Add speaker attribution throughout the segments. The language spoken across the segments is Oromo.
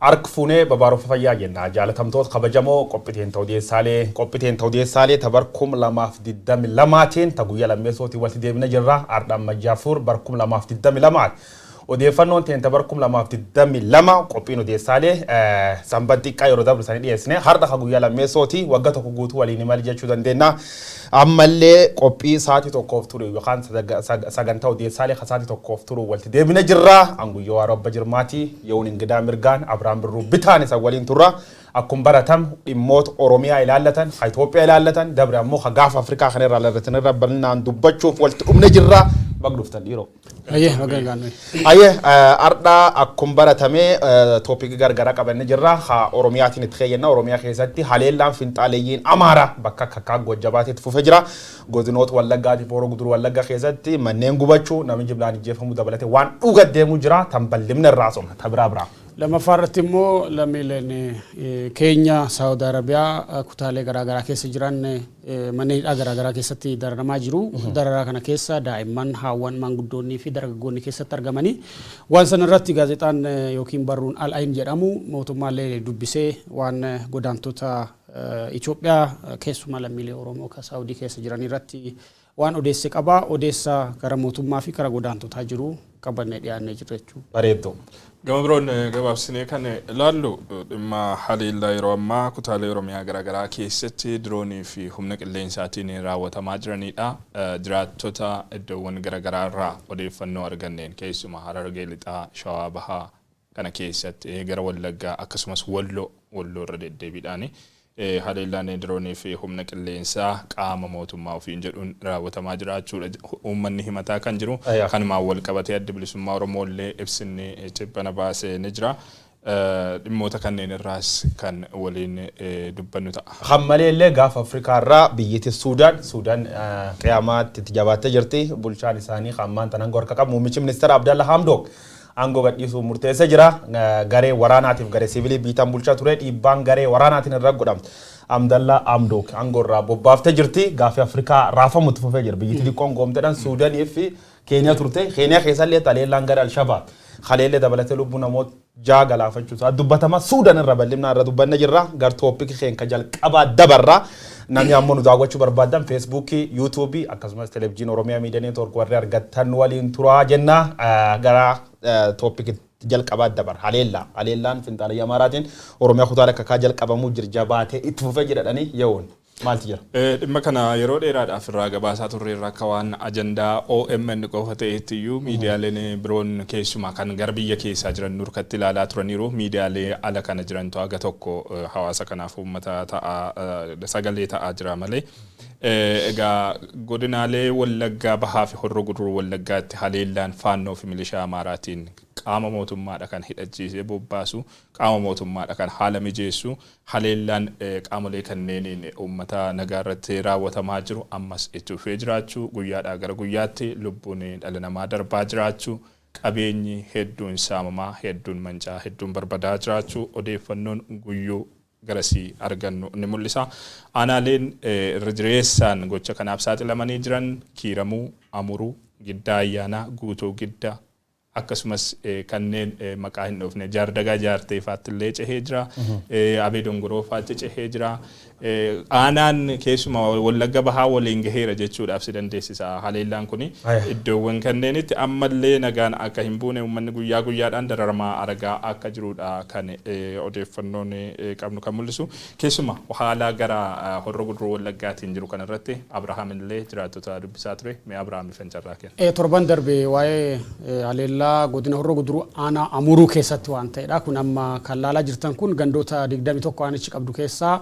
Speaker 1: Harka fuunee babaaruuf fayyaa jenna. Jaalatamtoota kabajamoo qophiteen ta'odeessaalee ta bar 2022tiin ta guyyaa lammeessootii walitti deebina jirra. Ardha Amajjii 4 bar 2022ti. Odeeffannoon teen ta bar 2022 qophiin odeessaalee sanbat xiqqaa yeroo dabarsanii dhiyeessine har'a ka guyyaa lammeessooti, waggaa tokko guutuu waliin imali jechuu dandeenya. Ammallee qophii sa'aatii tokkoof turu yookaan sagantaa odeessaalee ka sa'aatii tokkoof turu walitti deebina jirra. Anguyyoo Waaroo Abba Jirmaati, Yehuun Ingidaa Mirgaan, Abiraam Birruu bitaan isa waliin turra. Akkuma baratam dhimmoota Oromiyaa ilaallatan, ka Itoophiyaa ilaallatan, dabre ammoo ka gaafa Afrikaa kana irraa ilaallatan irra bal'inaan dubbachuuf walitti dhumne jirra. Baga dhuftan, dhiiroo.
Speaker 2: Ayyee, baga gaannoo.
Speaker 1: Ayyee, ardhaa akkuma baratamee topic gargaraa qabannee jirra. Ha Oromiyaatiin itti keeyyanna. Oromiyaa keessatti haleellaan finxaaleeyyiin Amaaraa bakka akka Gojjabaateetti fufee jira. Godinoota Wallaggaatiif Horoo Guduruu Wallaggaa keessatti manneen gubachuu, namni jimlaan ijjeefamuu dabalatee waan dhuga deemuu jira. Tan bal'imna irraa somna. Ta biraa biraa.
Speaker 2: Lammaffaa irratti immoo lammiileen keenya Saawud Arabiyaa kutaalee garaagaraa keessa jiran manneen hidhaa garaagaraa keessatti dararamaa jiru. Dararaa kana keessa daa'imman, haawwan, maanguddoonnii fi dargaggoonni keessatti argamanii waan sana irratti gaazexaan yookiin barruun Al Ain jedhamu mootummaallee dubbisee waan godaantota Itoophiyaa, keessumaa lammiilee Oromoo kan Saawudii keessa jiran irratti waan odeesse qaba. Odeessa gara mootummaa fi gara godaantotaa jiru qabannee dhiyaannee jirra jechuudha.
Speaker 1: Bareedduu.
Speaker 3: Gama biroon gabaabsinee kan ilaallu dhimma haleellaa yeroo ammaa kutaalee Oromiyaa garaagaraa keessatti diroonii fi humna qilleensaatiin raawwatamaa jiranidha. Jiraattota iddoowwan garaagaraa irraa odeeffannoo arganneen keessumaa Harargee Lixaa, Shawaa Bahaa kana keessatti, gara Wallaggaa akkasumas Walloo irra deddeebiidhaani haleellaan diroonii fi humna qilleensaa qaama mootummaa ofiin jedhuun raawwatamaa jiraachuudha uummanni himataa kan jiru. Kanumaan wal qabatee Addi Bilisummaa Oromoo illee ibsinni cibbana baasee ni jira. Dhimmoota kanneen irraas kan waliin dubbannu ta'a.
Speaker 1: Kan malee illee gaafa Afrikaa irraa biyyatti Suudaan qiyaamaatti itti jabaattee jirti. Bulchaan isaanii kan ammaan tan aangoo harka qabu, muummichi ministeera Abdalla Hamdok, aangoo gadhiisuu murteessee jira. Garee waraanaatiif garee siviilii biitaan bulchaa ture, dhiibbaan garee waraanaatiin irra godhamte. Abdalla Hamdok aangoo irraa bobbaaftee jirti. Gaaffii Afrikaa raafamutti fufee jira. Biyyatti xiqqoon goomteedhaan Suudaanii fi Keeniyaa turte. Keeniyaa keessallee haleellaan gara Alshabaab. Haleellee dabalatee lubbuu namoota 6 galaafachuu isaa dubbatama. Suudaan irra bal'inaan irra dubbanne jirra. Gar topic keenya jalqabaa dabarra. Namni ammoo nu daawwachuu barbaadan Feesbuukii, Yuutuubii akkasumas Televezyiinii Oromiyaa Miidiyaa Neetwoork warri argattan waliin turaa jenna. Gara topic jalqabaa dabar. Haleellaa. Haleellaan finxaalayyaa Amaaraatiin Oromiyaa kutaalee akka jalqabamuu jira, jabaatee itti fufee jedhanii yeroon. Maaltu jira?
Speaker 3: Dhimma kana yeroo dheeraadhaaf irraa gabaasaa turreerra. Akka waan ajandaa OMN qofa ta'etti iyyuu miidiyaaleen biroon keessumaa kan gara biyya keessaa jiran nurkatti ilaalaa turaniiru. Miidiyaalee ala kana jirantu haga tokko hawaasa kanaaf uummata ta'aa, sagalee ta'aa jira malee. Egaa godinaalee Wallaggaa Bahaa fi Horroo Guduruu Wallaggaatti haleellaan Faannoo fi milishaa Amaaraatiin, qaama mootummaadha kan hidhachiisee bobbaasu, qaama mootummaadha kan haala mijeessu, haleellaan qaamolee kanneeniin uummata nagaa irratti raawwatamaa jiru ammas itti fufee jiraachuu, guyyaadhaa gara guyyaatti lubbuun dhala namaa darbaa jiraachuu, qabeenyi hedduun saamamaa, hedduun mancaa, hedduun barbadaa jiraachuu odeeffannoon guyyuu garasii argannu ni mul'isa. Aanaaleen irra jireessaan gocha kanaaf saaxilamanii jiran Kiiramuu, Amuruu, Giddaa Ayyaanaa, Guutuu Giddaa, akkasumas kanneen maqaa hin dhoofne Jaardagaa Jaartee faatti illee cehee jira. Abee Dongoroo faatti cehee jira. Aanaan keessumaa Wallagga Bahaa waliin gaheera jechuudhaaf si dandeessisa. Haleellaan kun iddoowwan kanneenitti ammallee nagaan akka hin buune, uummanni guyyaa guyyaadhaan dararamaa argaa akka jirudha kan odeeffannoon qabnu kan mul'isu. Keessumaa haala gara Horroo Guduruu Wallaggaatiin jiru kanarratti Abrahaam illee jiraattota dubbisaa ture. Mee Abrahaam ifan carraa kenna.
Speaker 2: Torban darbe waa'ee haleellaa godina Horroo Guduruu aanaa Amuruu keessatti waan ta'edha. Kun amma kan laalaa jirtan kun gandoota 21 aanichi qabdu keessaa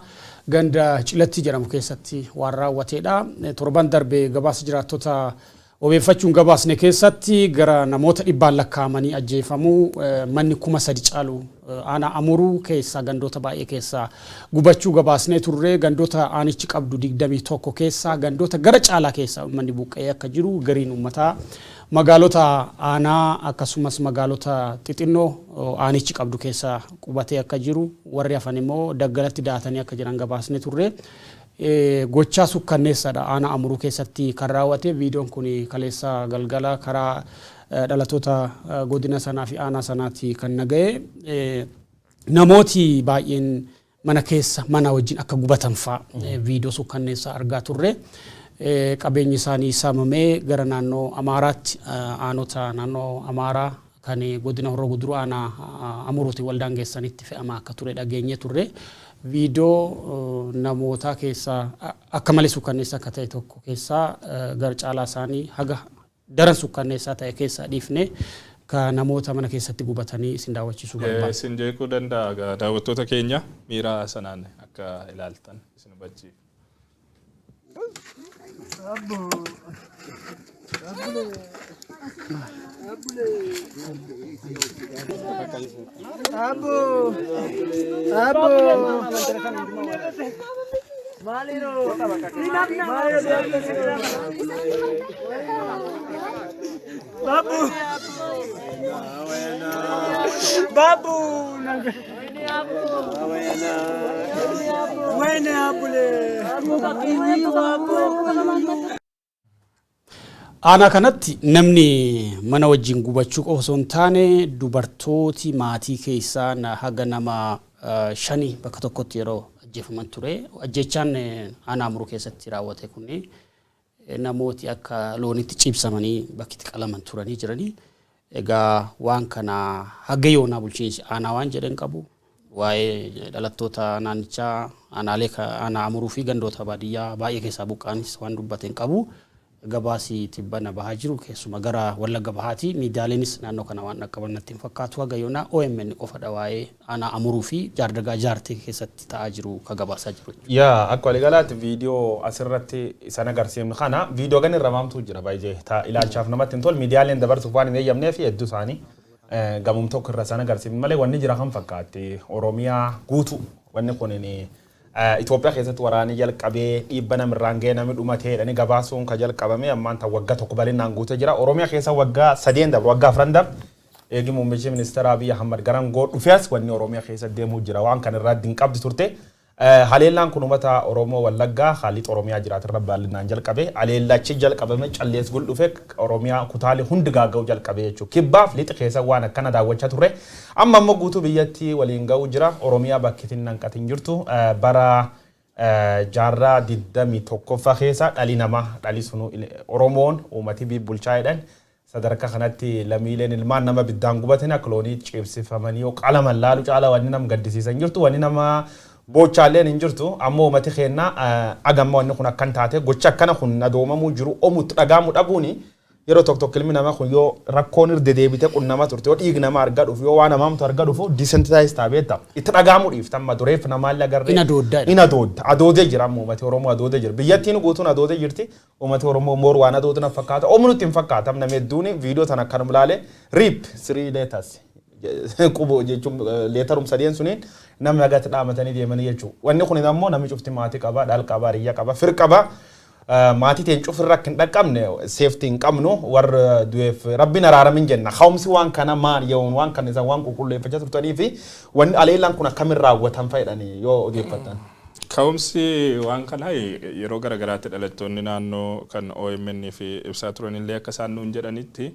Speaker 2: ganda Cilatti jedhamu keessatti waan raawwatedha. Torban darbe gabaasa jiraattota obeeffachuun gabaasne keessatti gara namoota dhibbaan lakkaa'amanii ajjeefamuu, manni 3000 caalu aanaa Amuruu keessaa gandoota baay'ee keessaa gubachuu gabaasnee turre. Gandoota aanichi qabdu 21 keessaa gandoota gara caalaa keessaa uummanni buqqa'ee akka jiru, gariin uummataa magaalota aanaa akkasumas magaalota xixinnoo aanichi qabdu keessa qubatee akka jiru, warri hafan immoo daggalatti daatanii akka jiran gabaasnee turre. Gochaa sukkanneessaadha aanaa Amuruu keessatti kan raawwate. Viidiyoon kun kaleessa galgala karaa dhalatoota godina sanaa fi aanaa sanaatti kan naga'e. Namooti baay'een mana keessa mana wajjin akka gubatan fa'a viidiyoo sukkanneessaa argaa turre. Qabeenyi isaanii saamamee gara naannoo Amaaraatti, aanota naannoo Amaaraa kan godina Horroo Guduruu aanaa Amuruutiin waldaan geessanitti fe'amaa akka ture dhageenye turre. Viidiyoo namoota keessaa akka malee sukkanneessaa akka ta'e tokko keessaa gara caalaa isaanii haga daran sukkanneessaa ta'e keessaa dhiifne ka namoota mana keessatti gubatanii isin daawwachiisuu barbaada.
Speaker 3: Isin jeequu danda'a, daawwattoota keenya miira sanaan akka ilaaltan isin hubachiif.
Speaker 4: Abu. Abu. Maliro. Babu. Babu. Wene abule.
Speaker 2: Aanaa kanatti namni mana wajjin gubachuu qofa osoo hin taane, dubartooti maatii keessaa haga nama 5 bakka tokkotti yeroo ajjeefaman ture. Ajjechaan aanaa Amuruu keessatti raawwate kun namooti akka loonitti ciibsamanii bakki itti qalaman turanii jiranii. Egaa waan kana haga yoonaa bulchiinsi aanaa waan jedhan qabu. Waa'ee dhalattoota naannichaa aanaalee aanaa Amuruu fi gandoota baadiyyaa baay'ee keessaa buqqaanis waan dubbate hin qabu. Gabaasii tibbana bahaa jiru keessuma gara Wallagga Bahaati. Miidiyaaleenis naannoo kana waan dhaqqaban natti hin fakkaatu. Haga yoonaa OMN qofadha waa'ee aanaa Amuruu fi Jaardagaa Jaartee keessatti ta'aa jiru ka gabaasaa jiru.
Speaker 1: Yaa, akka waliigalaatti viidiyoo asirratti isan agarsiifnu kana viidiyoo gan irra maamtu jira baay'ee ilaalchaaf namatti hin tolu, miidiyaaleen dabarsuuf waan hin eeyyamnee fi hedduu isaanii gamum tokko irra isaan agarsiifnu malee wanni jira kan fakkaatti Oromiyaa guutuu wanni kun Itoophiyaa keessatti waraanni jalqabee dhiibba namirraan ga'ee namni dhumatee jedhanii gabaasuun ka jalqabame ammaan tan waggaa tokko bal'inaan guutee jira. Oromiyaa keessa waggaa 3 dabre, waggaa 4 dabre, eegi muummichi ministeera Abiy Ahmad gara aangoo dhufee as wanni Oromiyaa keessa deemuu jira. Waan kana irraa dinqabdi turte. Haleellaan kun uummata Oromoo Wallaggaa haalli Oromiyaa jiraatirra bal'inaan jalqabe. Haleellachi jalqabame callees gul dhufe Oromiyaa kutaalee hundi gaaga'uu jalqabe jechuudha. Kibbaaf lixa keessa waan akkana daawwachaa turre. Amma immoo guutuu biyyatti waliin ga'uu jira. Oromiyaa bakki ittiin hanqatin jirtu bara jaarraa 21ffaa keessa dhali namaa dhali sunu Oromoon uummati bulchaa jedhan sadarkaa kanatti lammiileen ilmaan nama biddaan gubatin akka loonii ciibsifamanii yoo qalaman laalu caala wanni nama gaddisiisan jirtu, wanni nama boochaalleen hin jirtu. Ammoo uummati keenya agamma wanni kun akkan taate gocha akkana kun adoomamuu jiru omutti dhagaamuu dhabuuni yeroo tokko tokko ilmi namaa kun yoo rakkoon irra dedeebite qunnama turte, yoo dhiig nama argaa dhufu, yoo waan namaamtu argaa dhufu, desensitize ta'a beekta, itti dhagaamuu dhiifta. Amma dureef namaallee agarree
Speaker 2: In adooddaa.
Speaker 1: In adoodda, adoodee jira. Amma uummati Oromoo adoodee jira, biyyattiin guutuun adoodee jirti. Uummati Oromoo moor waan adoodu na fakkaata, oomnu nutti hin fakkaata. Nama hedduun viidiyoo tana akkanum ilaale RIP three letters qubo jechuun letterum sadeen suniin namni nagatti dhaamatanii deemanii jechuudha. Wanni kun ammoo namni cufti maatii qaba, dhal qaba, hiriyya qaba, fir qaba. Maatii teen cufirra akka hin dhaqqabne safety hin qabnu, warra du'eef rabbiin araaramin jenna. Ka'umsi waan kana maal yoo waan kana isaan waan qulqulleeffachaa turtanii fi wanni aleellaan kun akkamiin raawwatan fa'idhanii yoo odeeffatan?
Speaker 3: Ka'umsi waan kanaa yeroo garaagaraatti dhalattoonni naannoo kan OMN fi ibsaa turanillee akka isaan nuun jedhanitti,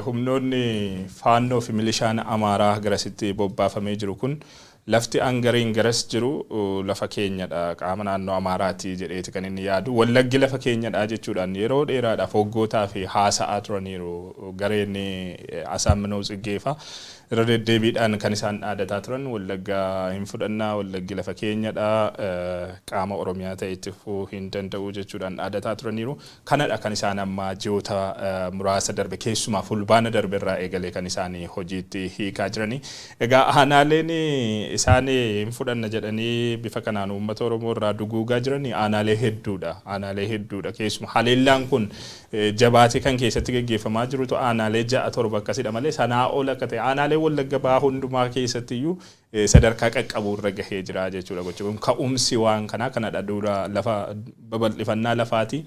Speaker 3: humnoonni faannoo fi milishaan Amaaraa garasitti bobbaafamee jiru kun lafti angariin garas jiru lafa keenyadha, qaama naannoo Amaaraati jedheeti kan inni yaadu. Wallaggi lafa keenyadha jechuudhaan yeroo dheeraadhaaf hoggootaa fi haasa'aa turaniiru. Gareen Asaamminoo Tsiggeefa irra deddeebiidhaan kan isaan dhaadataa turan Wallagga hin fudhannaa, Wallaggi lafa keenyadha, qaama Oromiyaa ta'e itti fufuu hin danda'u jechuudhaan dhaadataa turaniiru. Kanadha kan isaan amma ji'oota muraasa darbe, keessumaa fulbaana darbe irraa eegalee kan isaan hojiitti hiikaa jiranii. Egaa aanaaleen isaan hin fudhanna jedhanii bifa kanaan uummata Oromoo irraa duguugaa jiranii aanaalee hedduudha. Aanaalee hedduudha. Keessumaa haleellaan kun jabaatee kan keessatti geggeeffamaa jirutu aanaalee ja'a torba akkasidha malee sanaa ol akka ta'e aanaalee Wallagga Bahaa hundumaa keessatti iyyuu sadarkaa qaqqabuu irra gahee jira jechuudha. Gochi kun ka'umsi waan kanaa kanadha, duula lafa babal'ifannaa lafaati.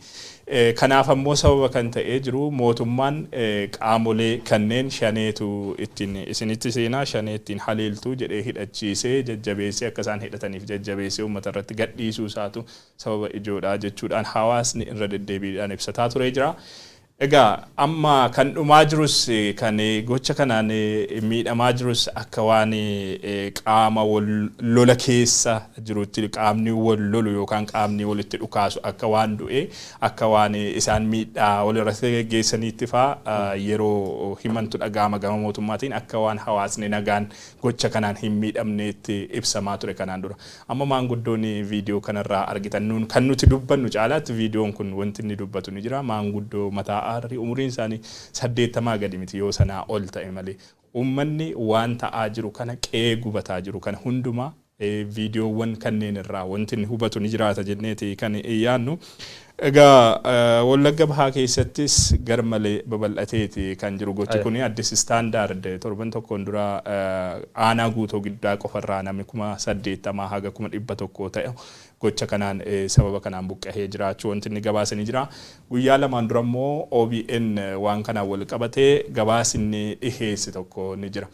Speaker 3: Kanaaf ammoo sababa kan ta'ee jiru mootummaan qaamolee kanneen shaneetu ittiin isinitti seenaa, shanee ittiin haleeltuu jedhee hidhachiisee jajjabeessee, akka isaan hidhataniif jajjabeessee uummata irratti gadhiisuu isaatu sababa ijoodha jechuudhaan hawaasni irra deddeebiidhaan ibsataa turee jira. Egaa amma kan dhumaa jirus, kan gocha kanaan miidhamaa jirus, akka waan qaama wal lola keessa jirutti, qaamni wal lolu yookaan qaamni walitti dhukaasu akka waan du'e, akka waan isaan miidhaa walirratti geggeessaniitti faa yeroo himantu dhaga'ama. Gama mootummaatiin akka waan hawaasni nagaan gocha kanaan hin miidhamneetti ibsamaa ture kanaan dura. Amma maanguddoon viidiyoo kanarraa argitan, nuun kan nuti dubbannu caalaatti viidiyoon kun wanti inni dubbatu ni jira. Maanguddoo mataa aarrii, umuriin isaanii 80 gadi miti, yoo sanaa ol ta'e malee. Uummanni waan ta'aa jiru kana, qe'ee gubataa jiru kana hundumaa viidiyoowwan kanneen irraa wanti inni hubatu ni jiraata jenneeti kan yaannu. Egaa Wallagga Bahaa keessattis garmalee babal'ateeti kan jiru gochi kuni. Addis Standard torban tokkoon dura aanaa Guutoo Giddaa qofarraa namni 80,000 haga 100,000 ta'e gocha kanaan, sababa kanaan buqqahee jiraachuu wanti inni gabaasanii jira. Guyyaa lamaan dura immoo OBN waan kanaan wal qabatee gabaasni dhiheesse tokko ni jira.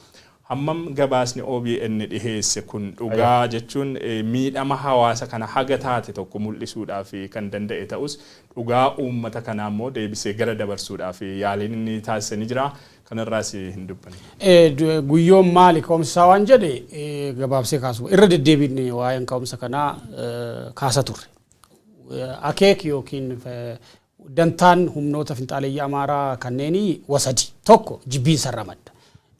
Speaker 3: Hammam gabaasni OBN dhiheesse kun dhugaa jechuun miidhama hawaasa kana haga taate tokko mul'isuudhaaf kan danda'e ta'us, dhugaa uummata kanaa immoo deebisee gara dabarsuudhaaf yaaliin inni taasise ni jira. Kanarraas hin dubbanne.
Speaker 2: Guyyoon maali ka'umsa waan jedhe gabaabsee kaasu, irra deddeebiin waa'een ka'umsa kanaa kaasa turre. Akeek yookiin dantaan humnoota finxaaleeyyii Amaaraa kanneenii wasadi. Tokko, jibbiinsa irraa madda.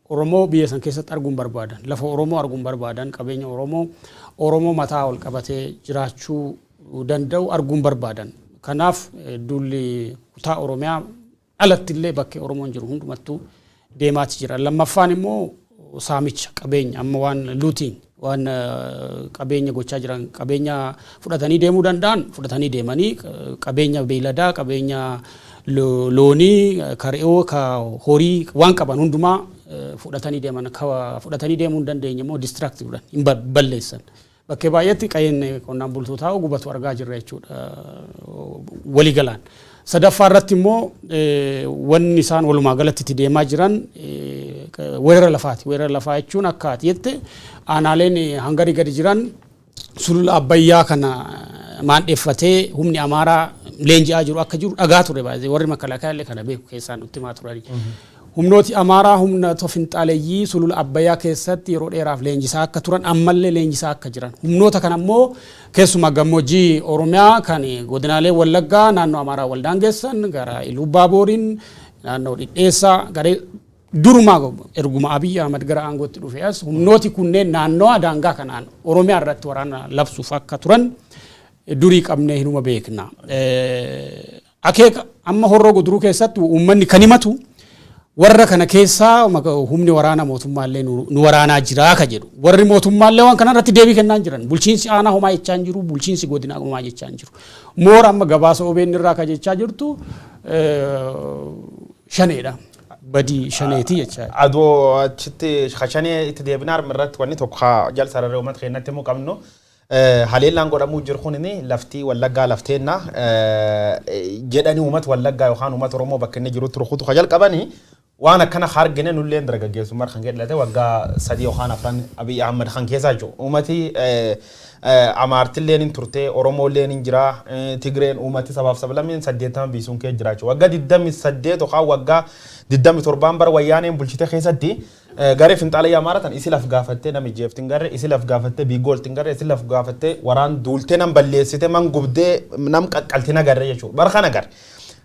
Speaker 2: Oromoo biyya san keessatti arguun barbaadan, lafa Oromoo arguun barbaadan, qabeenya Oromoo, Oromoo mataa ol qabatee jiraachuu danda'u arguun barbaadan. Kanaaf duulli kutaa Oromiyaa alatti illee bakkee Oromoon jiru hundumattuu deemaati jira. Lammaffaan immoo saamicha qabeenya, amma waan looting, waan qabeenya gochaa jiran, qabeenya fudhatanii deemuu danda'an fudhatanii deemanii, qabeenya beeyladaa, qabeenya loonii, kare'oo, ka horii, waan qaban hundumaa fudhatanii deeman. Ka fudhatanii deemuu hin dandeenye immoo destruct godhan, hin balleessan. Bakkee baay'eetti qe'een qonnaan bultootaa gubatu argaa jirra jechuudha waliigalaan. Sadaffaa irratti immoo wanni isaan walumaa galatti itti deemaa jiran weerara lafaati. Weerara lafaa jechuun akka ati jette aanaaleen hangarii gadi jiran, sulula Abbayyaa kana maandheeffatee humni Amaaraa leenji'aa jiru akka jiru dhagaa ture baay'ee, warri makalaakaa illee kana beeku, keessaan nutti himaa turani. Humnooti Amaaraa humna finxaaleeyyii sulula Abbayyaa keessatti yeroo dheeraaf leenjisaa akka turan, ammallee leenjisaa akka jiran. Humnoota kana immoo keessumaa gammoojjii Oromiyaa kan godinaalee Wallaggaa naannoo Amaaraa wal daangessan, gara Iluu naannoo Dhidheessaa, gara durumaa erguma Abiyyi Ahmad gara aangootti dhufe as humnooti kunneen naannoo daangaa kanaan Oromiyaa irratti waraana labsuuf akka turan durii qabnee hinuma beekna. Akeeka amma Horroo Guduruu keessatti uummanni kan himatu, warra kana keessaa humni waraana mootummaallee nu waraanaa jiraa ka jedhu. Warri mootummaallee waan kana irratti deebii kennaa jiran. Bulchiinsi aanaa homaa jechaa hin jiru, bulchiinsi godinaa homaa jechaa hin jiru. Moora amma gabaasa OBN irraa ka jechaa jirtu shaneedha. Badii shaneeti jechaa.
Speaker 1: Adoo achitti shanee itti deebinaa, harma irratti wanni tokko jal sararee uummata keenyatti himuu qabnu. Haleellaan godhamuu jiru kun laftii Wallaggaa lafteenna jedhanii uummata Wallaggaa yookaan uummata Oromoo bakka inni jirutti rukutu ka jalqabanii waan akkana argine nulleen dargaggeessummaa kan jedhate waggaa 3 yookaan 4 Abiy Ahmad kan keessaa jiru. Uummati Amaartilleen hin turte, Oromoolleen hin jira, Tigreen, uummati sabaaf sablammiin 80 biisuun kee jiraachuu. Waggaa 28 yookaan waggaa 27 bara Wayyaaneen bulchite keessatti garee finxaalayyaa Amaaraa tan isi laf gaafattee nam ijjeeftin garee, isi laf gaafattee biigooltin garee, isi laf gaafattee waraan duultee nam balleessite, man gubdee nam qaqqaltina garee jechuudha. Bara kana garee.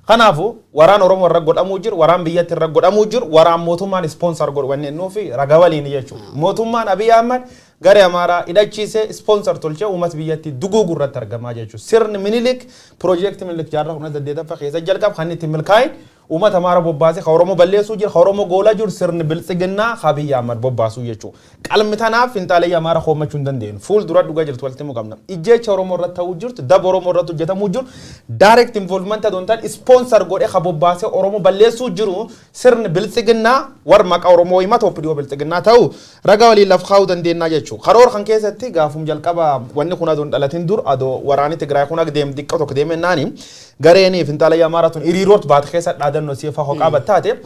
Speaker 1: Kanaafuu waraan Oromoo irra godhamuu jiru, waraan biyyatti irra godhamuu jiru, waraan mootummaan sponsor godhu wanni innuu fi raga waliin jechuudha. Mootummaan Abiy Ahmad garee Amaaraa hidhachiisee sponsor tolchee uummata biyyatti duguuguu irratti argamaa jechuudha. Sirni Minilik, piroojeektii Minilik jaarraa 18ffaa keessa jalqabu kan itti milkaa'in uummata Amaaraa bobbaasee ka Oromoo balleessuu jiru, ka Oromoo goolaa jiru sirni biltsiginnaa Abiy Ahmad bobbaasuu jechuudha. Qalmi tanaaf finxaalee Amaaraa hoommachuu hin dandeenyu. Fuuldura dhugaa jirtu walitti himuu qabna. Ijjeecha Oromoo irratti ta'uu jirtu, daba Oromoo irratti hojjetamuu jiru, direct involvement adoon ta'an sponsor godhee ka bobbaasee Oromoo balleessuu jiru sirni biltsiginnaa warra maqaa Oromoo himatu OPDO biltsiginnaa ta'u ragaa waliin laf kaa'uu dandeenya jechuudha. Karoora kan keessatti gaafum jalqaba wanni kun adoon dhalatin dur, adoo waraanni Tigraay kun akka deem xiqqoo tokko deemennaan, gareen finxaalee Amaaraa tun hiriiroot baate keessa dhaadannoo sifa hoqaa battaate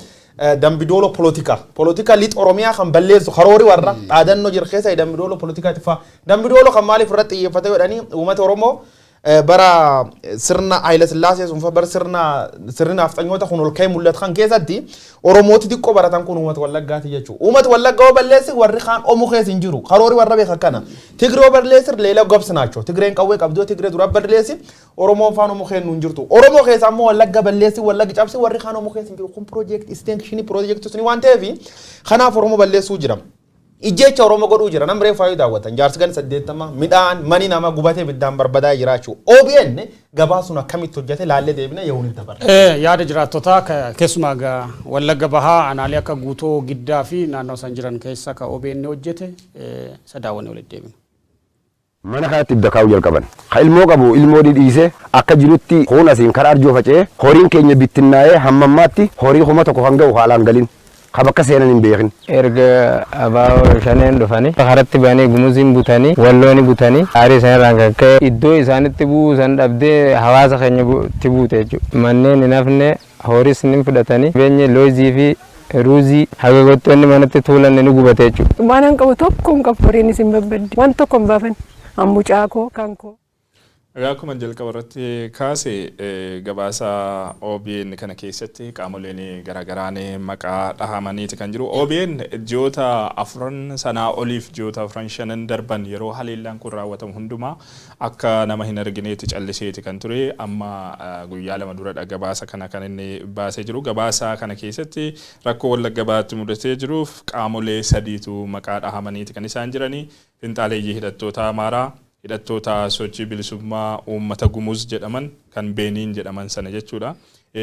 Speaker 1: Dambidoolo polotika. Polotika lixa Oromiyaa kan balleessu karoori warra dhaadannoo jira keessa Dambidoolo polotikaa tifaa. Dambidoolo kan maaliif irratti xiyyeeffate jedhanii, uummata Oromoo Bara sirna Haayila Sillaasee sun bara sirna sirni nafxanyoota kun ol ka'ee mul'atu kan keessatti Oromooti xiqqoo baratan kun uummata Wallaggaati jechuudha. Uummata Wallaggaa yoo balleessi, warri kaan Omu keessa hin jiru. Karoori warra beekan kana. Tigree yoo balleessi, leela gobsi naachoo. Tigreen qawwee qabdu, Tigree dura balleessi, Oromoon faan Omu keessa hin jirtu. Oromoo keessa ammoo Wallagga balleessi, Wallagga cabsi, warri kaan Omu keessa hin jiru. Kun project extinction project suni waan ta'eef, kanaaf Oromoo balleessuu jira. Ijjeecha Oromoo godhuu jira. Nam reefu faayuu daawwatan. Jaarsi gan 80 midhaan mani nama gubatee ibiddaan barbadaa jiraachuu. OBN gabaasuun akkamitti hojjete laallee deebine yehuun itti dabarra.
Speaker 2: Yaada jiraattotaa keessumaa Wallagga Bahaa aanaalee akka Guutoo Giddaa fi naannoo san jiran keessa ka OBN hojjete isa daawwannee walitti deebina.
Speaker 5: Mana kanatti ibidda kaa'uu jalqaban. Ka ilmoo qabu ilmoo dhidhiise akka jirutti kuun asiin karaa arjoo faca'ee horiin keenya bittinnaa'ee hamma ammaatti horii 1000 kan ga'u haalaan galin. Ka bakka seenan hin beekin.
Speaker 6: Erga abaa'oo shaneen dhufanii karatti ba'anii Gumuziin butanii, Wallooni butanii, aarii sanarraan kan ka'e iddoo isaanitti bu'uu san dhabdee hawaasa keenya itti buute jechuudha. Manneen hin hafne, horis ni fudhatanii, beenye loozii fi ruuzii haga gottonni manatti tuulan ni gubate jechuudha.
Speaker 7: Waan an qabu tokko hin qabu, horiin isin babbadde, waan tokko hin baafan, an mucaa koo kan koo.
Speaker 3: Egaa akkuma jalqaba irratti kaase, gabaasa OBN kana keessatti qaamoleen garaagaraan maqaa dhahamaniiti kan jiru. OBN ji'oota 4 sanaa oliif, ji'oota 4 shanan darban yeroo haleellaan kun raawwatamu hundumaa akka nama hin argineeti calliseeti kan ture. Amma guyyaa 2 duradha gabaasa kana kan inni baasee jiru. Gabaasa kana keessatti rakkoo Wallagga Bahaatti mudatee jiruuf qaamolee sadiitu maqaa dhahamaniiti kan isaan jiranii. Finxaaleeyyii hidhattoota Amaaraa, hidhattoota Sochii Bilisummaa Uummata Gumuz jedhaman kan Beeniin jedhaman sana jechuudha.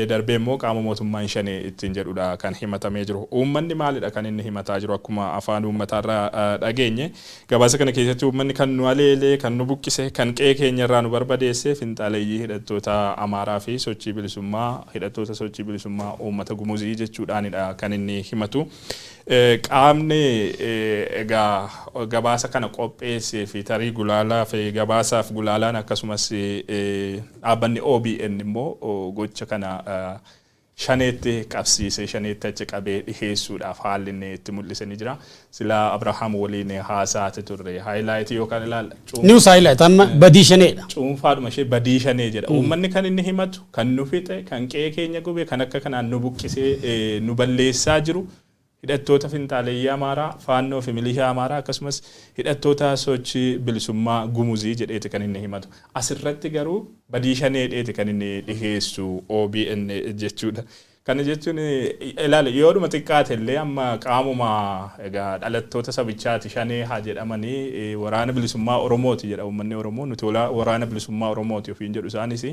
Speaker 3: Darbee immoo qaama mootummaan Shanee ittiin jedhudha kan himatamee jiru. Uummanni maalidha kan inni himataa jiru? Akkuma afaan uummataarraa dhageenye, gabaasa kana keessatti uummanni kan nu aleelee, kan nu buqqise, kan qe'ee keenyarraa nu barbadeesse finxaaleeyyii hidhattoota Amaaraa fi sochii bilisummaa hidhattoota Sochii Bilisummaa Uummata Gumuzii jechuudhaanidha kan inni himatu. Qaamni egaa gabaasa kana qopheessee fi tarii gulaalaa fi gabaasaaf gulaalaan, akkasumas dhaabbanni OBN immoo gocha kana Shaneetti qabsiisee, Shaneetti achi qabee dhiheessuudhaaf haalli inni itti mul'ise ni jira. Silaa Abrahaam waliin haasaati turre. Highlight yookaan ilaala.
Speaker 2: News highlight amma badii Shaneedha.
Speaker 3: Cuunfaadhuma ishee badii Shanee jedha. Uummanni kan inni himatu, kan nu fixe, kan qe'ee keenya gube, kan akka kanaan nu buqqisee nu balleessaa jiru hidhattoota finxaaleeyyii Amaaraa, Faannoo fi milishaa Amaaraa, akkasumas hidhattoota Sochii Bilisummaa Gumuzii jedheeti kan inni himatu. Asirratti garuu badii Shaneedheeti kan inni dhiheessu OBN jechuudha. Kana jechuun ilaali, yoodhuma xiqqaate illee amma qaamuma egaa dhalattoota sabichaati Shanee haa jedhamanii, Waraana Bilisummaa Oromooti jedha uummanni Oromoo. Nuti Waraana Bilisummaa Oromooti ofiin jedhu. Isaanis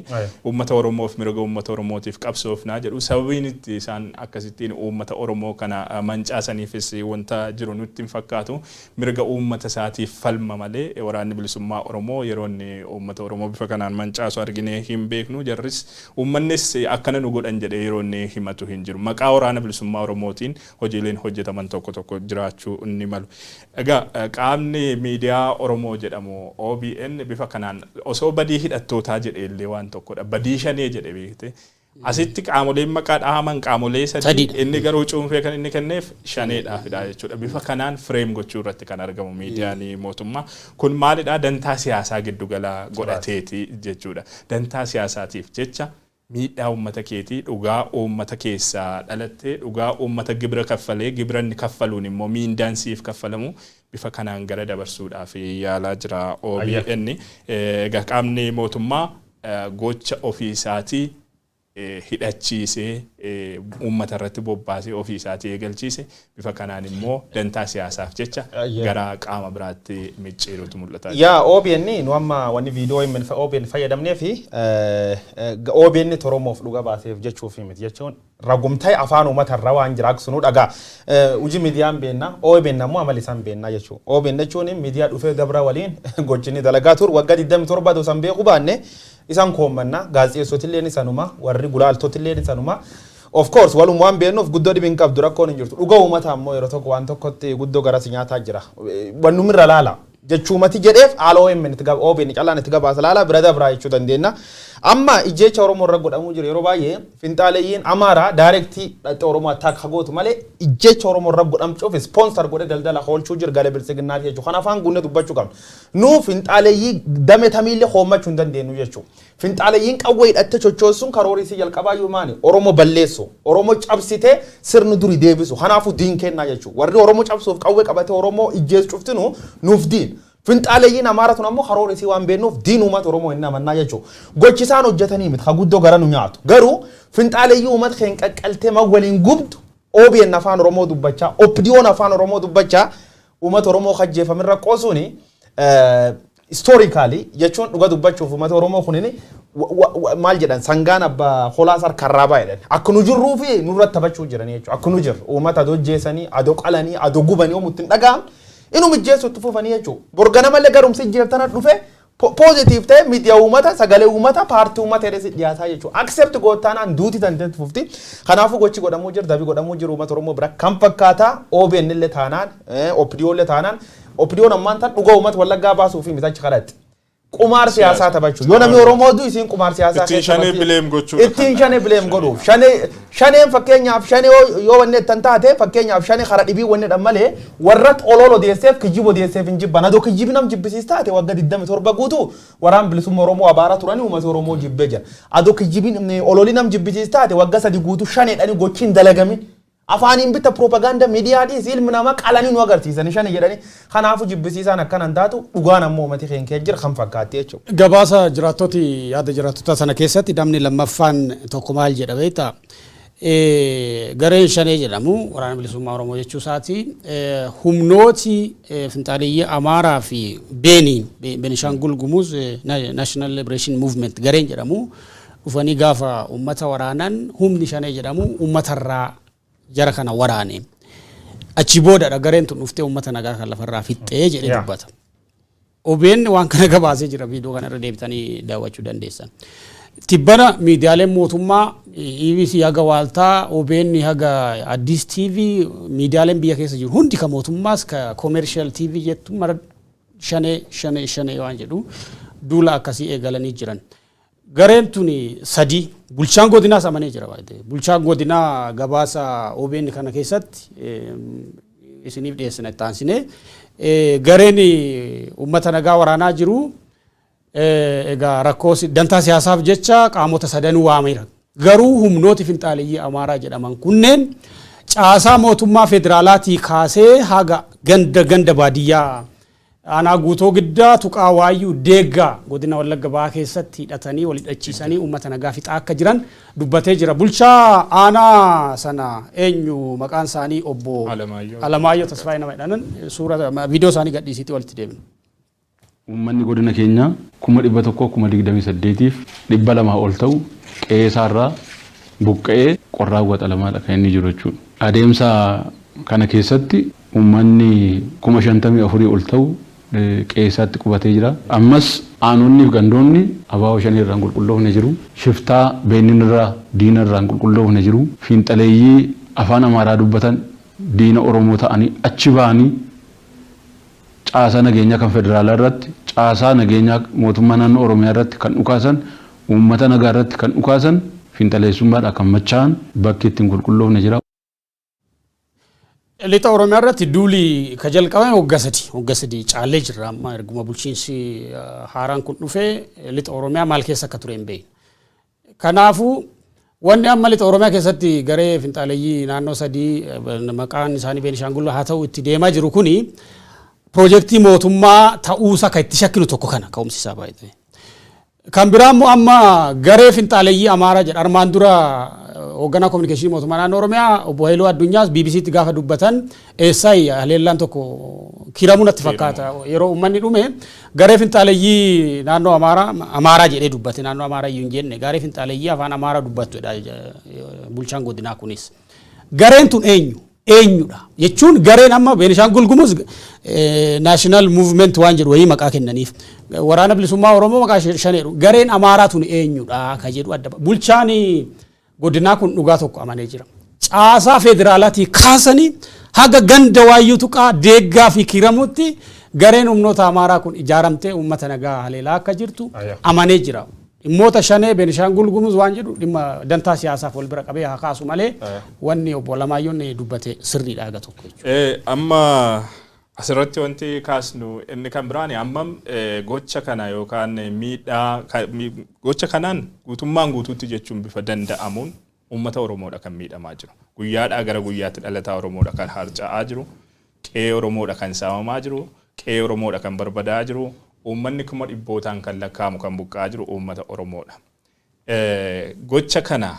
Speaker 3: uummata Oromoof, mirga uummata Oromootiif qabsoofnaa jedhu. Sababiin itti isaan akkasittiin uummata Oromoo kana mancaasaniifis wanta jiru nutti hin fakkaatu. Mirga uummata isaatiif falma malee Waraanni Bilisummaa Oromoo yeroo inni uummata Oromoo bifa kanaan mancaasu arginee hin beeknu. Jarris uummannis akkana nu godhan jedhee yeroo inni himatu hin jiru. Maqaa Waraana Bilisummaa Oromootiin hojiileen hojjetaman tokko tokko jiraachuu ni malu. Egaa qaamni miidiyaa Oromoo jedhamu OBN bifa kanaan osoo badii hidhattootaa jedhee illee waan tokkodha. Badii Shanee jedhe beekte. Asitti qaamoleen maqaa dhahaman qaamolee sadii,
Speaker 2: Sadiidha.
Speaker 3: Inni garuu cuunfee kan inni kenneef Shaneedhaafidha jechuudha. Bifa kanaan frame gochuu irratti kan argamu miidiyaan mootummaa. Kun maalidha? Dantaa siyaasaa giddugala godhateeti jechuudha. Dantaa siyaasaatiif jecha miidhaa uummata keetii, dhugaa uummata keessaa dhalattee, dhugaa uummata gibira kaffalee, gibira inni kaffaluun immoo miindaan siif kaffalamu bifa kanaan gara dabarsuudhaaf yaalaa jira OBN. Egaa qaamni mootummaa gocha ofii isaatii hidhachiisee, uummata irratti bobbaasee, ofii isaatii eegalchiise bifa kanaan immoo dantaa siyaasaaf jecha gara qaama biraatti micciirutu mul'ata.
Speaker 1: Yaa, OBN nu amma wanni viidiyoo hin OBN fayyadamnee fi OBN Oromoof dhuga baaseef jechuuf miti jechuun ragumtee afaan uummata irraa waan jira sunuu dhagaa. Hojii miidiyaan beennaa, OBN ammoo amala isaan beennaa jechuudha. OBN jechuun miidiyaa dhufee dabra waliin gochinni dalagaa tur waggaa 27 osoo beekuu baanne isaan koommannaa, gaazexeessotillee isanuma, warri gulaaltotillee isanuma. Of course, walum waan beeknuuf guddoo dhibiin qabdu, rakkoon hin jirtu. Dhuga uummata ammoo yeroo tokko waan tokkotti guddoo garas nyaataa jira. Wannumirra laala. Jechuumati jedheef haala OMN itti gaba OBN callaan itti gabaasa laala bira dabraa jechuu dandeenya. Amma ijjecha Oromoo irra godhamuu jiru, yeroo baay'ee finxaaleeyyiin Amaaraa direct dhaqxee Oromoo attack gootu malee, ijjecha Oromoo irra godhamchuuf sponsor godhe daldala oolchuu jiru garee biltsiginnaati jechuudha. Kana afaan guunnee dubbachuu qabna. Nu finxaaleeyyii dame tamiillee hoommachuu hin dandeenyu jechuudha. Finxaaleeyyiin qawwee hidhattee sochoosuun karoorii isii jalqabaa iyyuu maali? Oromoo balleessu. Oromoo cabsitee sirni duri deebisu. Kanaafuu diin kennaa jechuudha. Warri Oromoo cabsuuf qawwee qabatee Oromoo ijjeessu cuftinu nuuf diin. Finxaaleeyyiin Amaara tun ammoo karoora isii waan beeknuuf diin uummata Oromoo hin amannaa jechuudha. Gochi isaan hojjetanii miti ka guddoo gara nu nyaatu. Garuu finxaaleeyyii uummata keenya qaqqaltee ma waliin gubdu, OBN afaan Oromoo dubbachaa, OPDO'n afaan Oromoo dubbachaa, uummata Oromoo kajjeefamirra qoosuuni historically jechuun, dhuga dubbachuuf, uummata Oromoo kunini maal jedhan, sangaan abbaa holaas harkarraa baay'edhan. Akka nu jirruu fi nurratti taphachuu jiran jechuudha. Akka nu jirru uummata adoo jeesanii, adoo qalanii, adoo gubanii oomutti hin dhaga'amne. Inuma ijjeessu itti fufanii jechuudha. Borgana malee garumsi ijjeeftana dhufe positive ta'e, miidiyaa uummata, sagalee uummata, paartii uummata jedhee si dhiyaataa jechuudha. Accept gootaanaan duuti tanteetti fufti. Kanaafuu gochi godhamuu jiru, dabii godhamuu jiru uummata Oromoo bira kan fakkaata. OBN illee taanaan, OPDO illee taanaan, OPDO'n ammaan tan dhugaa uummata Wallaggaa baasuu fi mitachi kadhatti. Qumaar siyaasaa taphachuu. Yoo namni Oromoo du isiin qumaar siyaasaa
Speaker 3: Ittiin shanee blame gochuudha.
Speaker 1: Ittiin shanee blame godhuuf. Shanee shaneen fakkeenyaaf shanee yoo wanni ittan taate, fakkeenyaaf shanee kara dhibii wanni dhan malee, warra olool odeesseef, kijjiba odeesseef hin jibban. Adoo kijjibi nam jibbisiis taate, waggaa 27 guutuu waraan bilisummaa Oromoo abaara turanii uummata Oromoo jibbee jira. Adoo kijjibiin ololii nam jibbisiis taate, waggaa 3 guutuu shaneedhani gochi hin dalagamin. Afaaniin bitta propaganda miidiyaa dhiis, ilmi namaa qalanii nu agarsiisanii shani jedhanii. Kanaafuu jibbisiisaan akkanan taatu, dhugaan ammoo uummati keenya jira kan fakkaatti jechuudha.
Speaker 2: Gabaasa jiraattoti, yaada jiraattota sana keessatti namni lammaffaan tokko maal jedha beektaa? Gareen shanee jedhamu waraana bilisummaa Oromoo jechuu isaati. Humnooti finxaaleeyyii Amaaraa fi Beeniin, Beenishaangul Gumuz National Liberation Movement gareen jedhamu dhufanii gaafa uummata waraanan, humni shanee jedhamu uummatarraa jara kana waraane. Achi boodadha gareen tun dhuftee uummata nagaa kan lafarraa fixxee jedhee dubbata. OBN waan kana gabaasee jira, viidiyoo kana irra deebitanii daawwachuu dandeessan. Tibbana miidiyaaleen mootummaa, EBC haga Waaltaa, OBN haga Addis TV, miidiyaaleen biyya keessa jiru hundi, ka mootummaas ka commercial TV jettu mara, shanee shanee shanee waan jedhu duula akkasii eegalanii jiran. Gareen tuni sadi, bulchaan godinaas amanee jira baay'ee. Bulchaan godinaa gabaasa OBN kana keessatti isiniif dhiyeessina itti aansinee, gareen uummata nagaa waraanaa jiru egaa rakkoo dantaa siyaasaaf jecha qaamota sadanuu waameera. Garuu humnooti finxaaleeyyii Amaaraa jedhaman kunneen caasaa mootummaa federaalaatii kaasee haga ganda ganda baadiyyaa aanaa Guutoo Giddaa, Tuqaa Waayyuu, Deeggaa, godina Wallagga Bahaa keessatti hidhatanii wal hidhachiisanii uummata nagaa fixaa akka jiran dubbatee jira. Bulchaa aanaa sana eenyu maqaan isaanii, obbo
Speaker 3: Alamaayyoo.
Speaker 2: Alamaayyoo Tasfaayee nama jedhanan, suura viidiyoo isaanii gadhiisiitii walitti deebina.
Speaker 8: Uummanni godina keenyaa 128,200 ol ta'u qe'ee isaarraa buqqa'ee qorraa waxalamaadha kan inni jiru jechuudha. Adeemsa kana keessatti uummanni 54,000 ol ta'u qe'ee isaatti qubatee jira. Ammas aanonni fi gandoonni abaaboo shanii irraan qulqulloofne jiru. Shiftaa beennin irraa, diina irraan qulqulloofne jiru. Fiinxaleeyyii afaan Amaaraa dubbatan, diina Oromoo ta'anii achi ba'anii caasaa nageenyaa kan federaalaa irratti, caasaa nageenyaa mootummaa naannoo Oromiyaa irratti kan dhukaasan, uummata nagaa irratti kan dhukaasan, fiinxaleessummaadhaan kan machaa'an bakki ittiin qulqulloofne jira.
Speaker 2: Lixa Oromiyaa irratti duuli ka jalqabame waggaa 3, waggaa 3 caallee jirra amma. Erguma bulchiinsi haaraan kun dhufee lixa Oromiyaa maal keessa akka ture hin beekne. Kanaafuu wanni amma lixa Oromiyaa keessatti garee finxaaleeyyii naannoo sadii maqaan isaanii Beenishaangul haa ta'u itti deemaa jiru kuni piroojeektii mootummaa ta'uusaa kan itti shakkinu tokko kana ka'umsi isaa baay'ee. Kan biraa immoo amma garee finxaaleeyyii Amaaraa jedha. Armaan dura hoogganaa kominikeeshinii mootummaa naannoo Oromiyaa obbo Haayiluu Addunyaas BBCtti gaafa dubbatan, eessaayi haleellaan tokko kiramuu natti fakkaata. Yeroo uummanni dhume garee finxaaleeyyii naannoo Amaaraa Amaaraa jedhee dubbate, naannoo Amaaraa iyyuu hin jenne, garee finxaaleeyyii afaan Amaaraa dubbattu jedha bulchaan godinaa kunis. Gareen tun eenyu? Eenyudha jechuun, gareen amma Beenishaangul Gumuz National Movement waan jedhu wayii maqaa kennaniif, waraana bilisummaa Oromoo maqaa shaneedhu, gareen Amaaraa tun eenyudha ka jedhu adda. Bulchaan godinaa kun dhugaa tokko amanee jira. Caasaa federaalaatii kaasanii haga ganda Waayyuu, Tuqaa, Deeggaa fi Kiiramuutti Gareen humnoota Amaaraa kun ijaaramtee uummata nagaa haleelaa akka jirtu amanee jira. Dhimmoota shanee Beenishaangul Gumuz waan jedhu dhimma dantaa siyaasaaf wal bira qabee haa kaasu malee, wanni obbo Alamaayyoo dubbate sirriidha aga tokko jechuudha.
Speaker 3: Amma asirratti wanti kaasnu inni kan biraan ammam gocha kana yookaan miidhaa gocha kanaan guutummaan guutuutti jechuun bifa danda'amuun uummata Oromoodha kan miidhamaa jiru. Guyyaadhaa gara guyyaatti dhalataa Oromoodha kan harca'aa jiru. Qe'ee Oromoodha kan saamamaa jiru. Qe'ee Oromoodha kan barbadaa jiru. Uummanni kuma dhibbootaan kan lakkaa'amu kan buqqa'aa jiru uummata Oromoodha. Gocha kana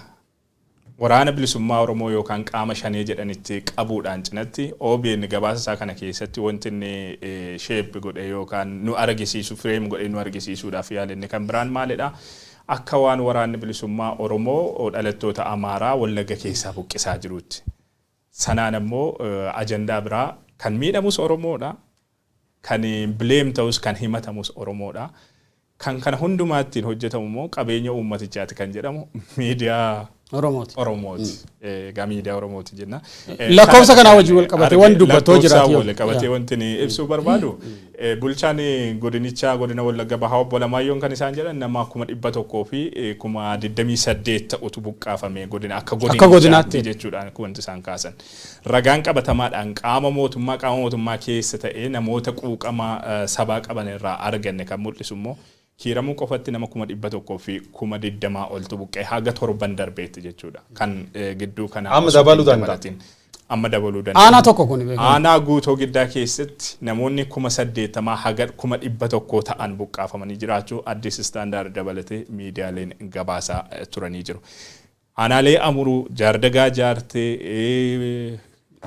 Speaker 3: waraana bilisummaa Oromoo yookaan qaama shanee jedhanitti qabuudhaan cinatti, OBN gabaasa isaa kana keessatti wanti inni shape godhe yookaan nu argisiisu, frame godhe nu argisiisuudhaaf yaale inni kan biraan maalidha? Akka waan waraanni bilisummaa Oromoo dhalattoota Amaaraa Wallagga keessaa buqqisaa jirutti. Sanaan ammoo ajandaa biraa, kan miidhamus Oromoodha. Kan blame ta'us, kan himatamus Oromoodha. Kan kana hundumaa ittiin hojjetamu immoo qabeenya uummatichaati kan jedhamu miidiyaa
Speaker 2: Oromooti.
Speaker 3: Oromooti. Egaa miidiyaa Oromooti jenna.
Speaker 2: Lakkoofsa kanaa wajjin wal qabatee wanti dubbatoo
Speaker 3: jiraatu. Lakkoofsaan wal qabatee wanti inni ibsuu barbaadu, bulchaan godinichaa, godina Wallagga Bahaa, obbo Alamaayyoon kan isaan jedhan nama 128,028 ta'utu buqqaafame godina akka
Speaker 2: Akka godinaatti
Speaker 3: jechuudhaan wanti isaan kaasan. Ragaan qabatamaadhaan qaama mootummaa keessa ta'ee namoota quuqama sabaa qaban irraa arganne kan mul'isu immoo Kiiramuu qofatti nama 120,020 oltu buqqee haga torban darbeetti jechuudha. Kan gidduu kana
Speaker 1: Amma dabaluu danda'a.
Speaker 3: Amma dabaluu danda'a.
Speaker 2: Aanaa tokko kun beekamu.
Speaker 3: Aanaa Guutoo Giddaa keessatti namoonni 80,000 haga 100,000 ta'an buqqaafamanii jiraachuu Addis Standard dabalatee miidiyaaleen gabaasaa turanii jiru. Aanaalee Amuruu, Jaardagaa Jaartee,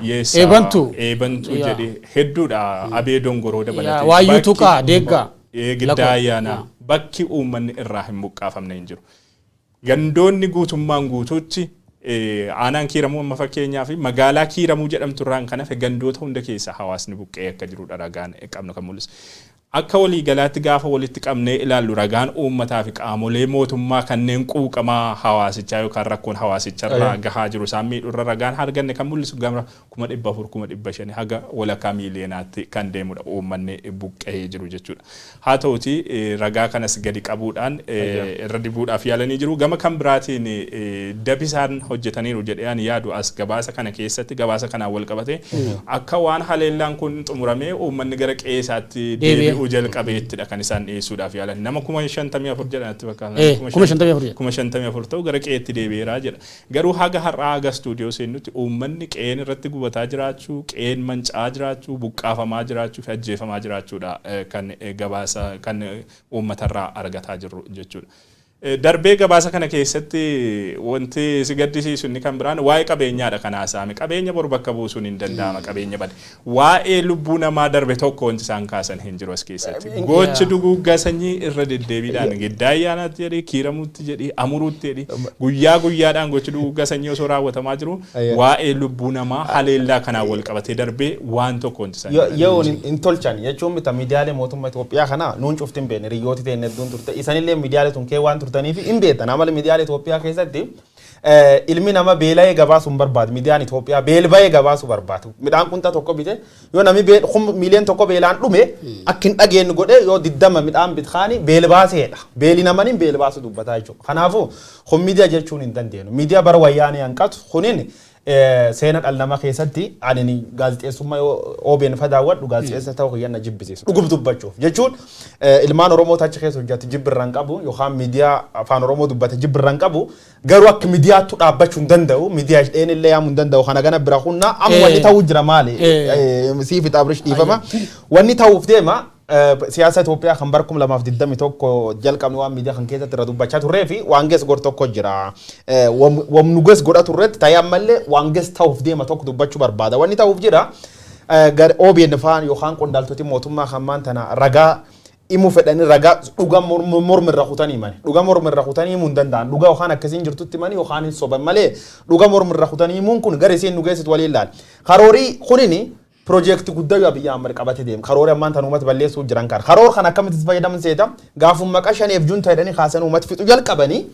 Speaker 3: Yeessaa,
Speaker 2: Eebantuu.
Speaker 3: Eebantuu jedhee hedduudha. Abee Dongoroo dabalatee.
Speaker 2: Waayyuu Tuqaa, Deeggaa.
Speaker 3: Giddaa Ayyaanaa, bakki uummanni irraa hin buqqaafamne hin jiru. Gandoonni guutummaan guutuutti, aanaan Kiiramuu amma fakkeenyaa fi magaalaa Kiiramuu jedhamtu irraan kan hafe gandoota hunda keessa hawaasni buqqee akka jirudha ragaan qabnu kan mul'isu. Akka waliigalaatti gaafa walitti qabnee ilaallu, ragaan uummataa fi qaamolee mootummaa kanneen quuqamaa hawaasichaa yookaan rakkoon hawaasicharraa gahaa jiru isaan miidhurra ragaan arganne kan mul'isu gama 400,000, 500,000 haga walakkaa miiliyonaatti kan deemudha uummanni buqqee jiru jechuudha. Haa ta'uti ragaa kanas gadi qabuudhaan irra dibuudhaaf yaalanii jiru. Gama kan biraatiin dabisaan hojjetaniiru jedhee ani yaadu as gabaasa kana keessatti, gabaasa kanaan wal qabate, akka waan haleellaan kun xumuramee uummanni gara qe'ee isaatti deebi'uu jalqabeettidha kan isaan dhiyeessuudhaaf yaalan. Nama 54,000 jedhanatti fakkaata.
Speaker 2: 54,000 jedha.
Speaker 3: 54,000 ta'u gara qe'eetti deebi'eeraa jedha. Garuu haga har'aa, haga istuudiyoo seennutti, uummanni qe'een irratti gubataa jiraachuu, qe'een manca'aa jiraachuu, buqqaafamaa jiraachuu fi ajjeefamaa jiraachuudha kan gabaasa kan uummatarraa argataa jirru jechuudha. Darbee gabaasa kana keessatti wanti si gaddisiisu inni kan biraan waa'ee qabeenyaadha kan haasa'ame. Qabeenya boru bakka buusuun hin danda'ama, qabeenya bade. Waa'ee lubbuu namaa darbe tokko wanti isaan kaasan hin jiru as keessatti. Gochi duguuggaa sanyii irra deddeebiidhaan Giddaa Ayyaanaatti jedhii, Kiiramuutti jedhii, Amuruutti jedhii, guyyaa guyyaadhaan gochi duguuggaa sanyii osoo raawwatamaa jiru waa'ee lubbuu namaa haleellaa kanaan wal qabatee darbee waan tokko wanti isaan jedhan
Speaker 1: Yoo
Speaker 3: hin jiru.
Speaker 1: Hin tolchan jechuun mita miidiyaalee mootummaa Itoophiyaa kana nuun cufti hin beekne, hiriyooti ta'e hedduun turte, isanillee miidiyaalee tun kee waan turtaniif hin beektan. Amala miidiyaalee Itoophiyaa keessatti ilmi nama beela'ee gabaasuu hin barbaadu. Miidiyaan Itoophiyaa beelba'ee gabaasuu barbaadu. Midhaan qunxaa tokko bite yoo namni 1 miiliyoon beelaan dhume akka hin dhageenye godhe, yoo 20 midhaan bitkaani beelbaaseedha. Beeli namaniin beelbaasu dubbataa jechuudha. Kanaafuu kun miidiyaa jechuun hin dandeenyu. Miidiyaa bara wayyaanee hanqatu kunin seena dhala namaa keessatti ani gaazexeessummaa yoo OBN fa daawwadhu gaazexeessa ta'uu kiyyan na jibbisiisa. Dhugum dubbachuuf jechuun ilmaan Oromoo achi keessa hojjetu jibbirra hin qabu yookaan miidiyaa afaan Oromoo dubbate jibbirra hin qabu, garuu akka miidiyaattu dhaabbachuu hin danda'u, miidiyaa isheen illee yaamuu hin danda'u. Kana gana bira humna amma wanni ta'uu jira maali? Siif Abrish, dhiifama, wanni ta'uuf deema siyaasa Itoophiyaa kan bara 2021 jalqabne waan miidiyaa kan keessatti irra dubbachaa turree fi waan gees gor tokko jira. Wamnu gees godha turretti ta'ee ammallee waan gees ta'uuf deema tokko dubbachuu barbaada. Wanni ta'uuf jira OBN faan yookaan qondaaltoti mootummaa kan maan tana ragaa himu fedhanii ragaa dhuga mormirra kutanii himani. Dhuga mormirra kutanii himuu hin danda'an. Dhuga yookaan akkasiin jirtutti himanii yookaan hin soban malee dhuga mormirra kutanii himuun kun gara isiin nu geessitu waliin ilaali. Karoorii kunini piroojeektii guddaa yoo Abiyyi Ahmad qabate deema. Karoora ammaan tan uummata balleessuu jiran kana. Karoora kana akkamitti itti fayyadaman seeta? Gaafuma maqaa shaneef junta jedhanii kaasan uummata fixu jalqabanii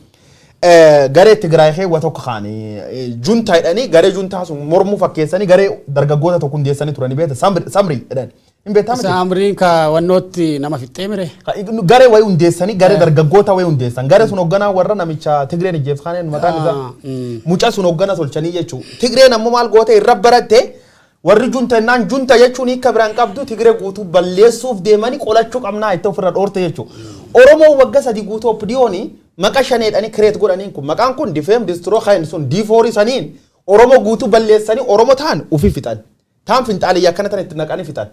Speaker 1: garee Tigraay keewwa tokko kaanii junta jedhanii, garee juntaa sun mormuu fakkeessanii garee dargaggoota tokko hundeessanii turanii beekta, Samrii jedhan. Hin beektaa miti?
Speaker 2: Saamriin ka wannootti nama fixxee mire.
Speaker 1: Garee wayii hundeessanii, garee dargaggoota wayii hundeessan. Garee sun hoogganaa warra namicha Tigreen ijjeef kaaneen maqaan isaa. Mucaa sun hooggana tolchanii jechuudha. Tigreen ammoo maal goote? Irra baratte. Warri junta jennaan, junta jechuun hiika biraan qabdu, Tigree guutuu balleessuuf deemanii qolachuu qabnaa itti ofirra dhoorte jechuudha. Oromoo waggaa 3 guutuu OPDOni maqa shaneedhanii create godhaniin kun, maqaan kun defame, destroy kan sun D4 saniin Oromoo guutuu balleessanii Oromoo ta'an ufi fixan. Taan finxaaliyyaa akkana tan itti naqanii fixan.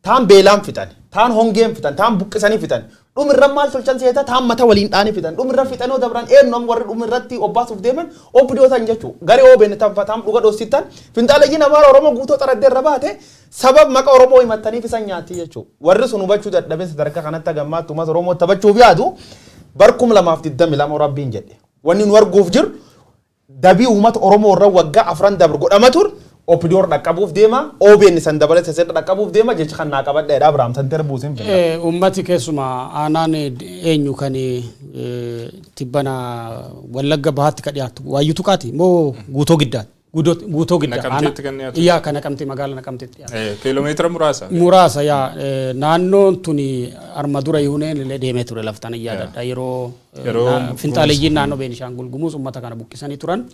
Speaker 1: Taan beelaan fixan, taan hongeen fixan, taan buqqisanii fixan. Dhumirra maal tolchan seeta? Taan mata waliin dhaanii fixan. Dhumirra fixanii dabran eenyu warri dhumirratti obbaasuuf deeman? OPDO tan jechuudha. Garee OBN tan taan dhuga dhoosittan finxaaliyyiin Amaara Oromoo guutuu xaraddee irra baate sabab maqa Oromoo himattaniif isan nyaatti jechuudha. Warri sun hubachuu dadhabee sadarkaa kanatti hagammaatti uummata Oromoo taphachuuf yaadu bar 2022 Rabbiin jedhe. Wanni nu arguuf jiru dabii uummata Oromoo irra waggaa 4 dabre godhama ture. OPDO dhaqqabuuf deema, OBN san dabalatee san dhaqqabuuf deema jecha kan naa qabadha Abrahaam san terbuusin finna.
Speaker 2: Uummati keessumaa aanaan eenyu kan tibbana Wallagga Bahaatti ka dhiyaatu Waayyuu Tuqaati moo Guutoo Giddaati? Guutoo Giddaa.
Speaker 3: Naqamteetti kan dhiyaatu.
Speaker 2: Yaa, kan Naqamtee, magaalaa Naqamteetti dhiyaatu.
Speaker 3: Kiiloomeetira muraasa.
Speaker 2: Muraasa yaa, naannoon tuni arma dura Yihuneen illee deemee ture, laftaan yaadadha yeroo finxaaleyyiin naannoo Beenishaangul Gumuz uummata kana buqqisanii turan.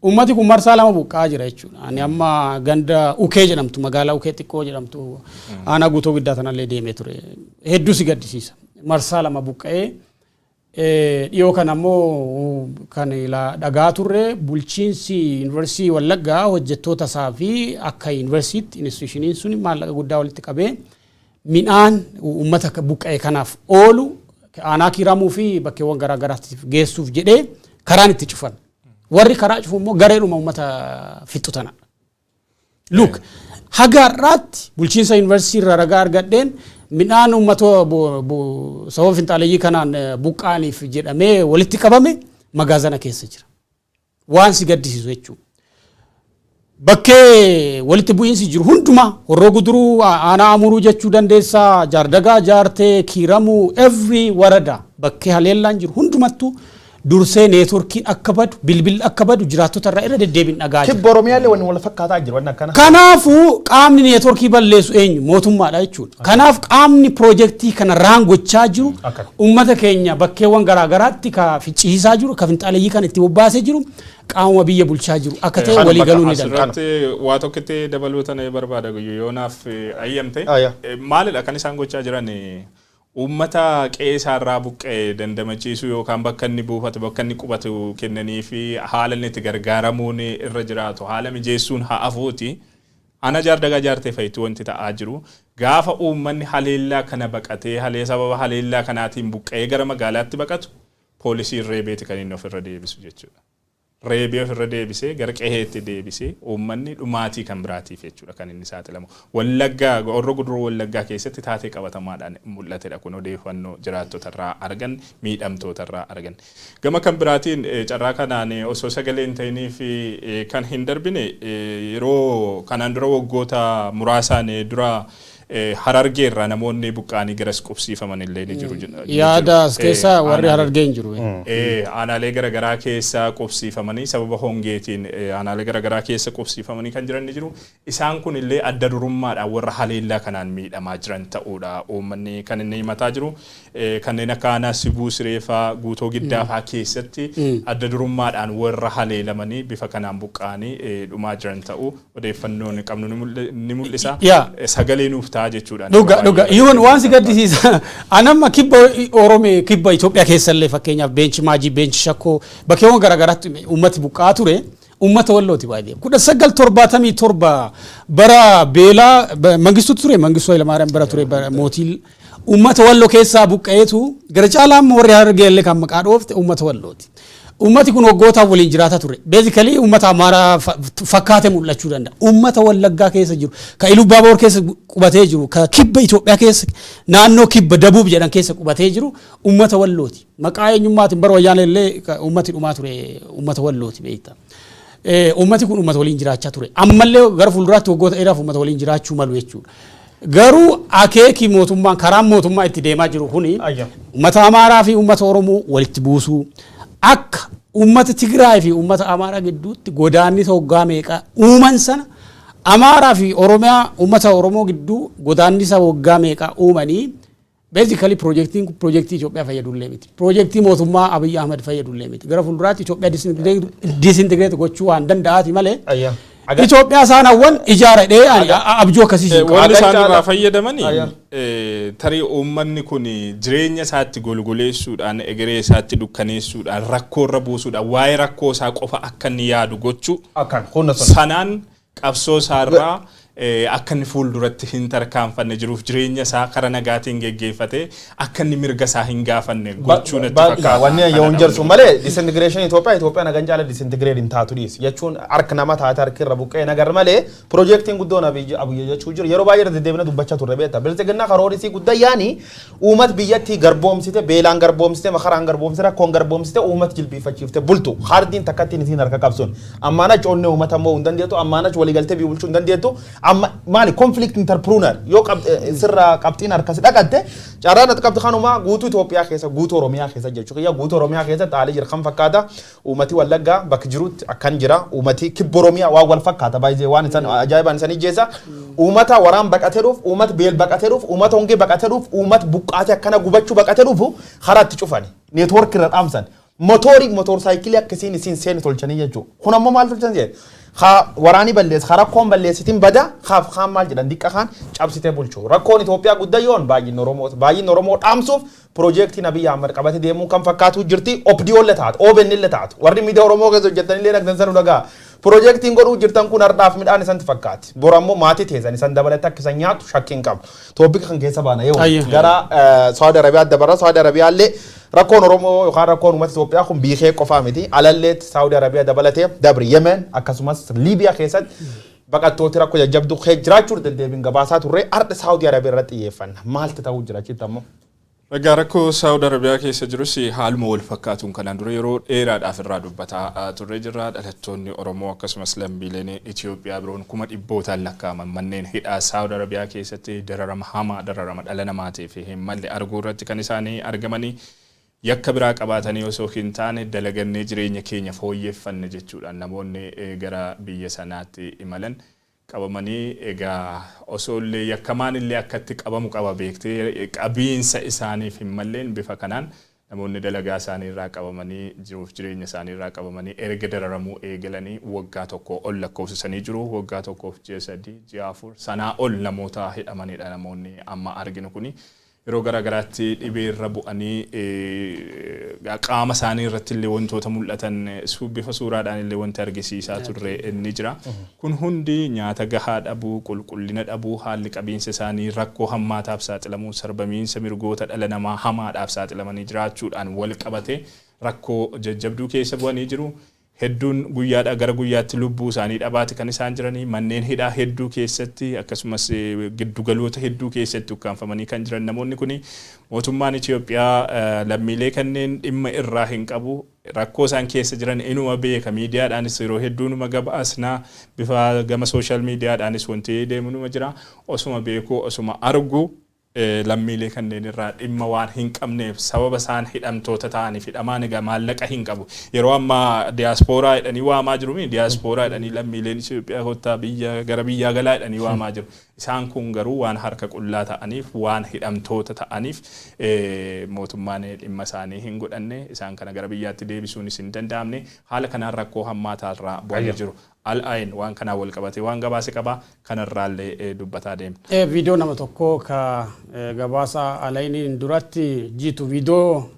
Speaker 2: Uummati kun marsaa lama buqqa'aa jira jechuudha. Ani amma ganda Ukee jedhamtu, magaalaa Ukee xiqqoo jedhamtu, aanaa Guutoo Giddaa tanallee deemee ture. Hedduu si gaddisiisa. Marsaa lama buqqa'ee dhiyoo kana ammoo kan dhagaa turre, bulchiinsi yuunivarsiitii Wallaggaa hojjettoota isaa fi akka yuunivarsiitii institutioniin sun maallaqa guddaa walitti qabee midhaan uummata buqqa'e kanaaf oolu aanaa Kiiramuu fi bakkeewwan garaa garaatiif geessuuf jedhee karaan itti cufan. Warri karaa cufu immoo gareedhuma uummata fixu tana. Look, haga har'aatti bulchiinsa yuunivarsiitii irraa ragaa argadheen midhaan uummata sababa finxaaleyyii kanaan buqqa'aniif jedhamee walitti qabame magaazana keessa jira. Waan si gaddisiisu jechuudha. Bakkee walitti bu'iinsi jiru hundumaa, Horroo Guduruu, aanaa Amuruu jechuu dandeessaa, Jaardagaa Jaartee, Kiiramuu, every warada bakkee haleellaan jiru hundumattuu dursee neetworkiin akka badu, bilbilli akka badu jiraattota irraa irra deddeebiin dhagaa jira.
Speaker 1: Kibba Oromiyaallee wanni wal fakkaataa jiru wanni akkana.
Speaker 2: Kanaafuu qaamni neetworkii balleessu eenyu? Mootummaadha jechuudha. Kanaaf qaamni piroojeektii kana raan gochaa jiru, uummata keenya bakkeewwan garaagaraatti ka ficcisiisaa jiru, ka finxaaleyyii kan itti bobbaasee jiru, qaamuma biyya bulchaa jiru akka ta'e walii galuu ni danda'a.
Speaker 3: Asirratti waa tokkotti dabaluu tana barbaada, Guyyuu, yoonaaf ayyamte. Maalidha kan isaan gochaa jiran? Uummata qe'ee isaarraa buqqa'e dandamachiisuu yookaan bakka inni buufatu, bakka inni qubatu kennanii fi haala inni itti gargaaramuun irra jiraatu haala mijeessuun haa hafuuti. Ana Jaardagaa Jaartee fa'itti wanti ta'aa jiru, gaafa uummanni haleellaa kana baqatee halee sababa haleellaa kanaatiin buqqa'ee gara magaalaatti baqatu poolisiin reebeeti kan inni ofirra deebisu jechuudha. Reebee ofirra deebisee gara qe'eetti deebisee uummanni dhumaatii kan biraatiif jechuudha kan inni saaxilamu. Wallaggaa, Horroo Guduruu Wallaggaa keessatti taatee qabatamaadhaan mul'atedha kun, odeeffannoo jiraattotarraa argan, miidhamtootarraa argan. Gama kan biraatiin carraa kanaan osoo sagalee hin ta'inii fi kan hin darbine, yeroo kanaan dura waggoota muraasaan dura Harargeerraa namoonni buqqa'anii garas qubsiifaman illee ni jiru.
Speaker 2: Yaada as keessa warri Harargee hin jiru.
Speaker 3: Aanaalee garaagaraa keessa qubsiifamanii, sababa hongeetiin aanaalee garaagaraa keessa qubsiifamanii kan jiran ni jiru. Isaan kun illee adda durummaadhaan warra haleellaa kanaan miidhamaa jiran ta'uudha uummanni kan inni himataa jiru. Kanneen akka aanaa Sibuu Sireefaa, Guutoo Giddaafaa keessatti adda durummaadhaan warra haleelamanii bifa kanaan buqqa'anii dhumaa jiran ta'uu odeeffannoon qabnu ni mul'isa. Sagalee nuuf ta'a jechuudha.
Speaker 2: Dhuga. Yihuun waan si gaddisiisa. Anamma kibba Oromoo, kibba Itoophiyaa keessallee, fakkeenyaaf Beenchi Maajii, Beenchi Shakkoo, bakkeewwan garaagaraatti uummati buqqa'aa ture. Uummata Wallooti baay'ee. 1977 bara beelaa Mangistuutu ture, Mangistuu Hayilamaariyaam bara ture mootii, uummata Walloo keessaa buqqa'eetu gara caalaa amma warri Harargee illee kan maqaa dhoofte uummata Wallooti. Uummati kun waggootaaf waliin jiraataa ture. Basically uummata Amaaraa fakkaatee mul'achuu danda'a. Uummata Wallaggaa keessa jiru, ka Ilubbaaboor keessa qubatee jiru, ka kibba Itoophiyaa keessa naannoo kibba Dabuub jedhan keessa qubatee jiru uummata Wallooti. Maqaa eenyummaatiin bara Wayyaanee illee uummati dhumaa ture uummata Wallooti, beekta. Uummati kun uummata waliin jiraachaa ture. Ammallee gara fuulduraatti waggoota dheeraaf uummata waliin jiraachuu malu jechuudha. Garuu akeeki mootummaan, karaan mootummaa itti deemaa jiru kuni uummata Amaaraa fi uummata Oromoo walitti buusuu, akka uummata Tigraay fi uummata Amaaraa gidduutti godaannisa waggaa meeqa uuman sana Amaaraa fi Oromiyaa, uummata Oromoo gidduu godaannisa waggaa meeqaa uumanii, basically piroojeektiin kun piroojeektii Itoophiyaa fayyadullee miti. Piroojeektii mootummaa Abiyyi Ahmad fayyadullee miti. Gara fuulduraatti Itoophiyaa disintegrate gochuu waan danda'aati malee Itoophiyaa isaan hawwan ijaaradhee ani abjuu akkasii hin qabu.
Speaker 3: Wanni isaan irraa fayyadamanii tarii uummanni kun jireenya isaatti golgoleessuudhaan, egeree isaatti dukkaneessuudhaan, rakkoo irra buusuudhaan, waa'ee rakkoo isaa qofa akka inni yaadu gochuu
Speaker 1: Akkan humna sun.
Speaker 3: sanaan qabsoo isaarraa akka inni fuulduratti hin tarkaanfanne, jiruuf jireenya isaa karaa nagaatiin geggeeffate akka inni mirga isaa hin gaafanne gochuu natti fakkaata.
Speaker 1: Wanni yoo hin jirtu malee disintegration Itoophiyaa, Itoophiyaa nagan caala disintegrate hin taatu dhiis jechuun harka nama taate harki irra buqqee nagar malee piroojeektiin guddoon Abiyyi jechuu jiru yeroo baay'ee deddeebina dubbachaa turre beekta. Bilxiginnaa karoorisii guddaa yaani uumat biyyattii garboomsite, beelaan garboomsite, makaraan garboomsite, rakkoon garboomsite, uumat jilbiifachiifte bultu hardiin takkattiin isiin harka qabsun ammaan achi onnee uummata immoo hin dandeettu, ammaan achi waliigaltee biyya bulchuu hin dandeettu. Amma maali conflict entrepreneur yoo sirra qabxiin harkasi dhaqatte, carraan ati qabdu kanuma guutuu Itoophiyaa keessa, guutuu Oromiyaa keessa jechuudha. Kiyya guutuu Oromiyaa keessa xaalii jira kan fakkaata. Uummati Wallaggaa bakka jirutti akkan jira. Uummati kibba Oromiyaa waan wal fakkaata baay'ee waan isaan ajaa'ibaan isaan ijjeessa. Uummata waraan baqatee dhuuf, uummata beel baqatee dhuuf, uummata hongee baqatee dhuuf, uummata buqqaatee akkana gubachuu baqatee dhufu karaa itti cufani. Neetwoorkii irra dhaamsan. Motorii motorsaayikilii akkasiin isiin seeni tolchanii jechuudha. Kun ammoo maal tolchan jedhe? Haa waraanii balleessa, haa rakkoon balleessitiin bada, haaf kaan maal jedhan diqqa kaan cabsitee bulchu. Rakkoon Itoophiyaa guddaa baay'inni Oromoo, baay'inni Oromoo dhaamsuuf piroojeektiin Abiyyi Ahmad qabate deemuu kan fakkaatu jirti. OPDO illee taatu, OBN illee taatu, warri miidiyaa Oromoo keessa hojjetan illee dhagdansan dhagaa. Piroojeektiin godhuu jirtan kun har'aaf midhaan isanti fakkaati. Bor ammoo maatii teessan isan dabalatti akka isan nyaatu shakkii hin qabu. Topic kan keessa baana yoo gara Saawudi Arabiyaa dabarra. Saawudi Arabiyaa illee rakkoon Oromoo yookaan rakkoon uummata Itoophiyaa kun biikee qofaa miti. Alalleetti Saawudi Arabiyaa dabalatee dabri Yemen akkasumas Liibiyaa keessatti baqattooti rakkoo jajjabduu kee jiraachuu deddeebiin gabaasaa turre. Har'a Saawudi Arabiyaa irratti xiyyeeffanna. Maaltu ta'uu jira achitti ammoo?
Speaker 3: Egaa rakkoo Saawud Arabiyaa keessa jirus haaluma wal fakkaatuun kanaan dura yeroo dheeraadhaaf irraa dubbataa turre jirra. Dhalattoonni Oromoo akkasumas lammiileen Itoophiyaa biroon kuma dhibbootaan lakkaa'aman manneen hidhaa Saawud Arabiyaa keessatti dararama hamaa, dararama dhala namaatiif hin malle arguu irratti kan isaanii argamanii, yakka biraa qabaatanii osoo hin taane dalagannee jireenya keenya fooyyeffanne jechuudhaan namoonni gara biyya sanaatti imalan qabamanii, egaa osoo illee yakkamaan illee akkatti qabamu qaba beektee, qabiinsa isaaniif hin malleen bifa kanaan namoonni dalagaa isaanii irraa qabamanii, jiruuf jireenya isaanii irraa qabamanii, erga dararamuu eegalanii waggaa 1 ol lakkoofsisanii jiru. Waggaa 1f ji'a 3, ji'a 4 sanaa ol namoota hidhamanidha namoonni amma arginu kuni. Yeroo garaa garaatti dhibee irra bu'anii qaama isaanii irratti illee wantoota mul'atan bifa suuraadhaan illee wanti argisiisaa turre ni jira. Kun hundi nyaata gahaa dhabuu, qulqullina dhabuu, haalli qabiinsa isaanii rakkoo hammaataaf saaxilamuu, sarbamiinsa mirgoota dhala namaa hamaadhaaf saaxilamanii jiraachuudhaan wal qabate rakkoo jajjabduu keessa bu'anii jiru. Hedduun guyyaadhaa gara guyyaatti lubbuu isaanii dhabaati kan isaan jiranii. Manneen hidhaa hedduu keessatti akkasumas giddugaloota hedduu keessatti ukkaanfamanii kan jiran namoonni kuni, mootummaan Itoophiyaa lammiilee kanneen dhimma irraa hin qabu. Rakkoo isaan keessa jiran inuma beeka. Miidiyaadhaanis yeroo hedduu numa gabaasnaa, bifa gama social miidiyaadhaanis wanti deemu numa jira. Osuma beekuu, osuma argu, lammiilee kanneen irraa dhimma waan hin qabneef, sababa isaan hidhamtoota ta'aniif, hidhamaan egaa maallaqa hin qabu. Yeroo ammaa diyaaspooraa jedhanii waamaa jiru. Diyaaspooraa jedhanii lammiileen Itoophiyaa kottaa biyya gara biyyaa galaa jedhanii waamaa jiru. Isaan kun garuu waan harka qullaa ta'aniif, waan hidhamtoota ta'aniif, mootummaan dhimma isaanii hin godhanne. Isaan kana gara biyyaatti deebisuunis hin danda'amne. Haala kanaan rakkoo hammaataa bu'anii jiru. Al Ain waan kanaan wal qabate waan gabaase qaba, kanarraallee dubbataa deemna.
Speaker 2: Viidiyoo nama tokko ka gabaasa Alainiin duratti jiitu, viidiyoo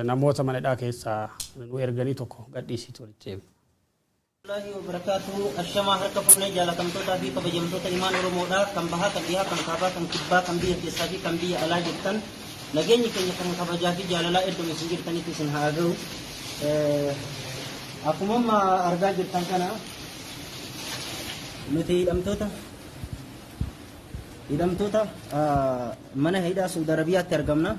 Speaker 2: namoota mana hidhaa keessaa nu erganii tokko gadhiisiitu walitti deemu.
Speaker 9: Allahi wabarakaatuhu. Ashamaa, harka fuunee, jaalatamtootaa fi kabajamtoota imaan Oromoodhaa kan bahaa, kan dhihaa, kan kaabaa, kan kibbaa, kan biyya keessaa fi kan biyya alaa jirtan, nageenyi keenya kan kabajaa fi jaalalaa iddoo isin jirtanitti isin haa ga'u. Akkuma amma argaa jirtan kana nuti hidhamtoota mana hidhaa Saudi Arabiyaatti argamna.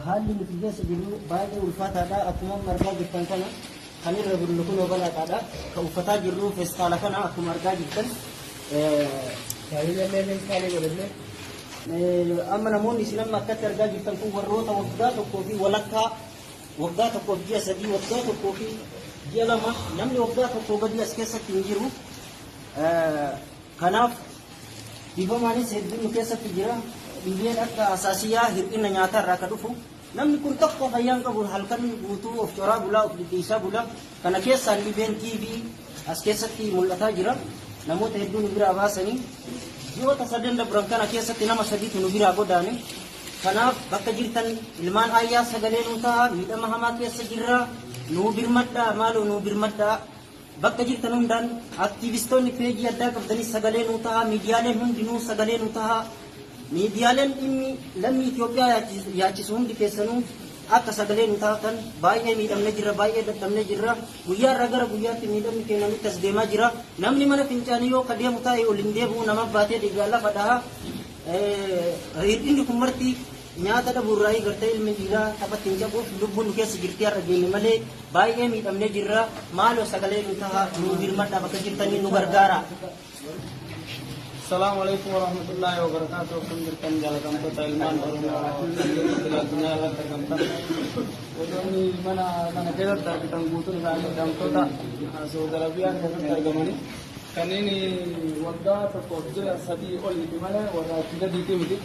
Speaker 9: Haalli nuti keessa jirru baay'ee ulfaataadha. Akkuma amma argaa jirtan kana kan irra bullu kun balaataadha. Kan uffataa jirru feestaala kana akkuma argaa jirtan. Amma namoonni isin amma akkatti argaa jirtan kun warroota waggaa 1 fi walakkaa, waggaa 1f ji'a 3, waggaa 1 fi ji'a 2, namni waggaa 1 gadi as keessatti hin jiru. Kanaaf dhibamaanis hedduun nu keessatti jira. Dhibeen akka asaasiyaa hir'ina nyaataa irraa akka dhufu, namni kun tokko fayyaan qabu, halkan guutuu of coraa bulaa, of dhidhiisaa bulaa. Kana keessaan dhibeen TB as keessatti mul'ataa jira. Namoota hedduu nu biraa baasanii, ji'oota sadan dabran kana keessatti nama sadiitu nu biraa godaane. Kanaaf bakka jirtan, ilmaan ayyaa, sagalee nuu ta'a. Miidhama hamaa keessa jirra, nuu birmadhaa, maaloo nuu birmadhaa. Bakka jirtan hundaan aktiivistoonni peejii addaa qabdanis sagalee nuu ta'a. Miidiyaaleen hundinuu sagalee nuu ta'a. Miidiyaaleen dhimmi lammii Itoophiyaa yaachisu hundi keessanuu akka sagalee nu taatan. Baay'ee miidhamne jirra, baay'ee dadhabne jirra. Guyyaa irraa gara guyyaatti miidhamni keenya nutti as deemaa jira. Namni mana fincaanii yoo ka deemu taa'e ol hin deebi'u, nama baatee dhiigaa lafa dhaha. Hir'inni kun marti nyaata dhabuurraa gartee ilmi dhiiraa taphatti hin cabuuf lubbuun nu keessa jirti har'a geenne malee baay'ee miidhamne jirra. Maaloo sagalee nu taha, nu birmadhaa, bakka jirtanii nu gargaara.
Speaker 10: Assalamu alaikum warahmatullahi wabarakatuh. Akkam jirtan, jaalatamtoota ilmaan Oromoo addunyaa irratti argamtan? Wantoonni mana kana keessatti argitan guutuun isaanii hidhamtoota Saudi Arabiyaa keessatti argamanii kanneen waggaa tokkoof ji'a 3 oliiti malee warra achi gadiiti miti.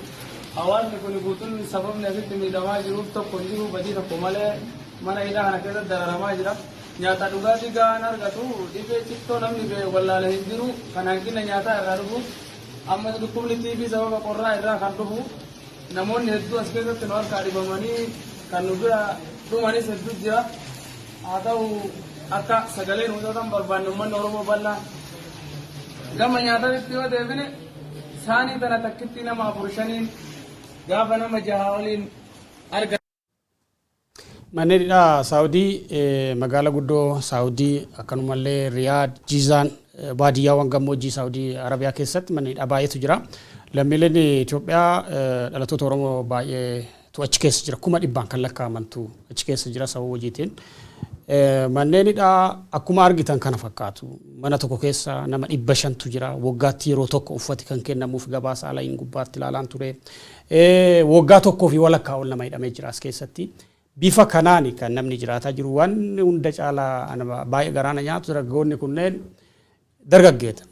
Speaker 10: Hawaasni kun guutuun sababni asitti miidhamaa jiruuf tokko hin jiru, badii tokko malee mana hidhaa kana keessatti dararamaa jira. Nyaata dhugaatii gahaan argatu, dhibee cittoo namni wallaale hin jiru kan hanqina nyaataa irraa dhufu. Amma dhukkubni TB sababa qorraa irraa kan dhufu, namoonni hedduu as keessatti nu harkaa dhibamanii kan nu bira dhumanis hedduu jira. Haa ta'u, akka sagalee nu taatan barbaanne uummanni Oromoo bal'aan. Gama nyaataatti yoo deebine, saanii tana takkitti nama afur shaniin, gaafa nama jaha oliin arga.
Speaker 2: Manneen hidhaa Saawudii, magaalaa guddoo Saawudii, akkanumallee Riyaad, Jiizaan, baadiyyaawwan gammoojjii Saawudii Arabiyaa keessatti manneen hidhaa baay'eetu jira. Lammiileen Itoophiyaa dhalattoota Oromoo baay'eetu achi keessa jira. Kuma dhibbaan kan lakkaa'amantu achi keessa jira sababa hojiitiin. Manneen hidhaa akkuma argitan kana fakkaatu. Mana tokko keessa nama 500tu jira. Waggaatti yeroo tokko uffati kan kennamuuf gabaasa ala hin gubbaatti ilaalaan ture. Waggaa tokkoo fi walakkaa ol nama hidhamee jira as keessatti. Bifa kanaani kan namni jiraataa jiru. Wanni hunda caalaa baay'ee garaana nyaatu, dargaggoonni kunneen dargaggeeta.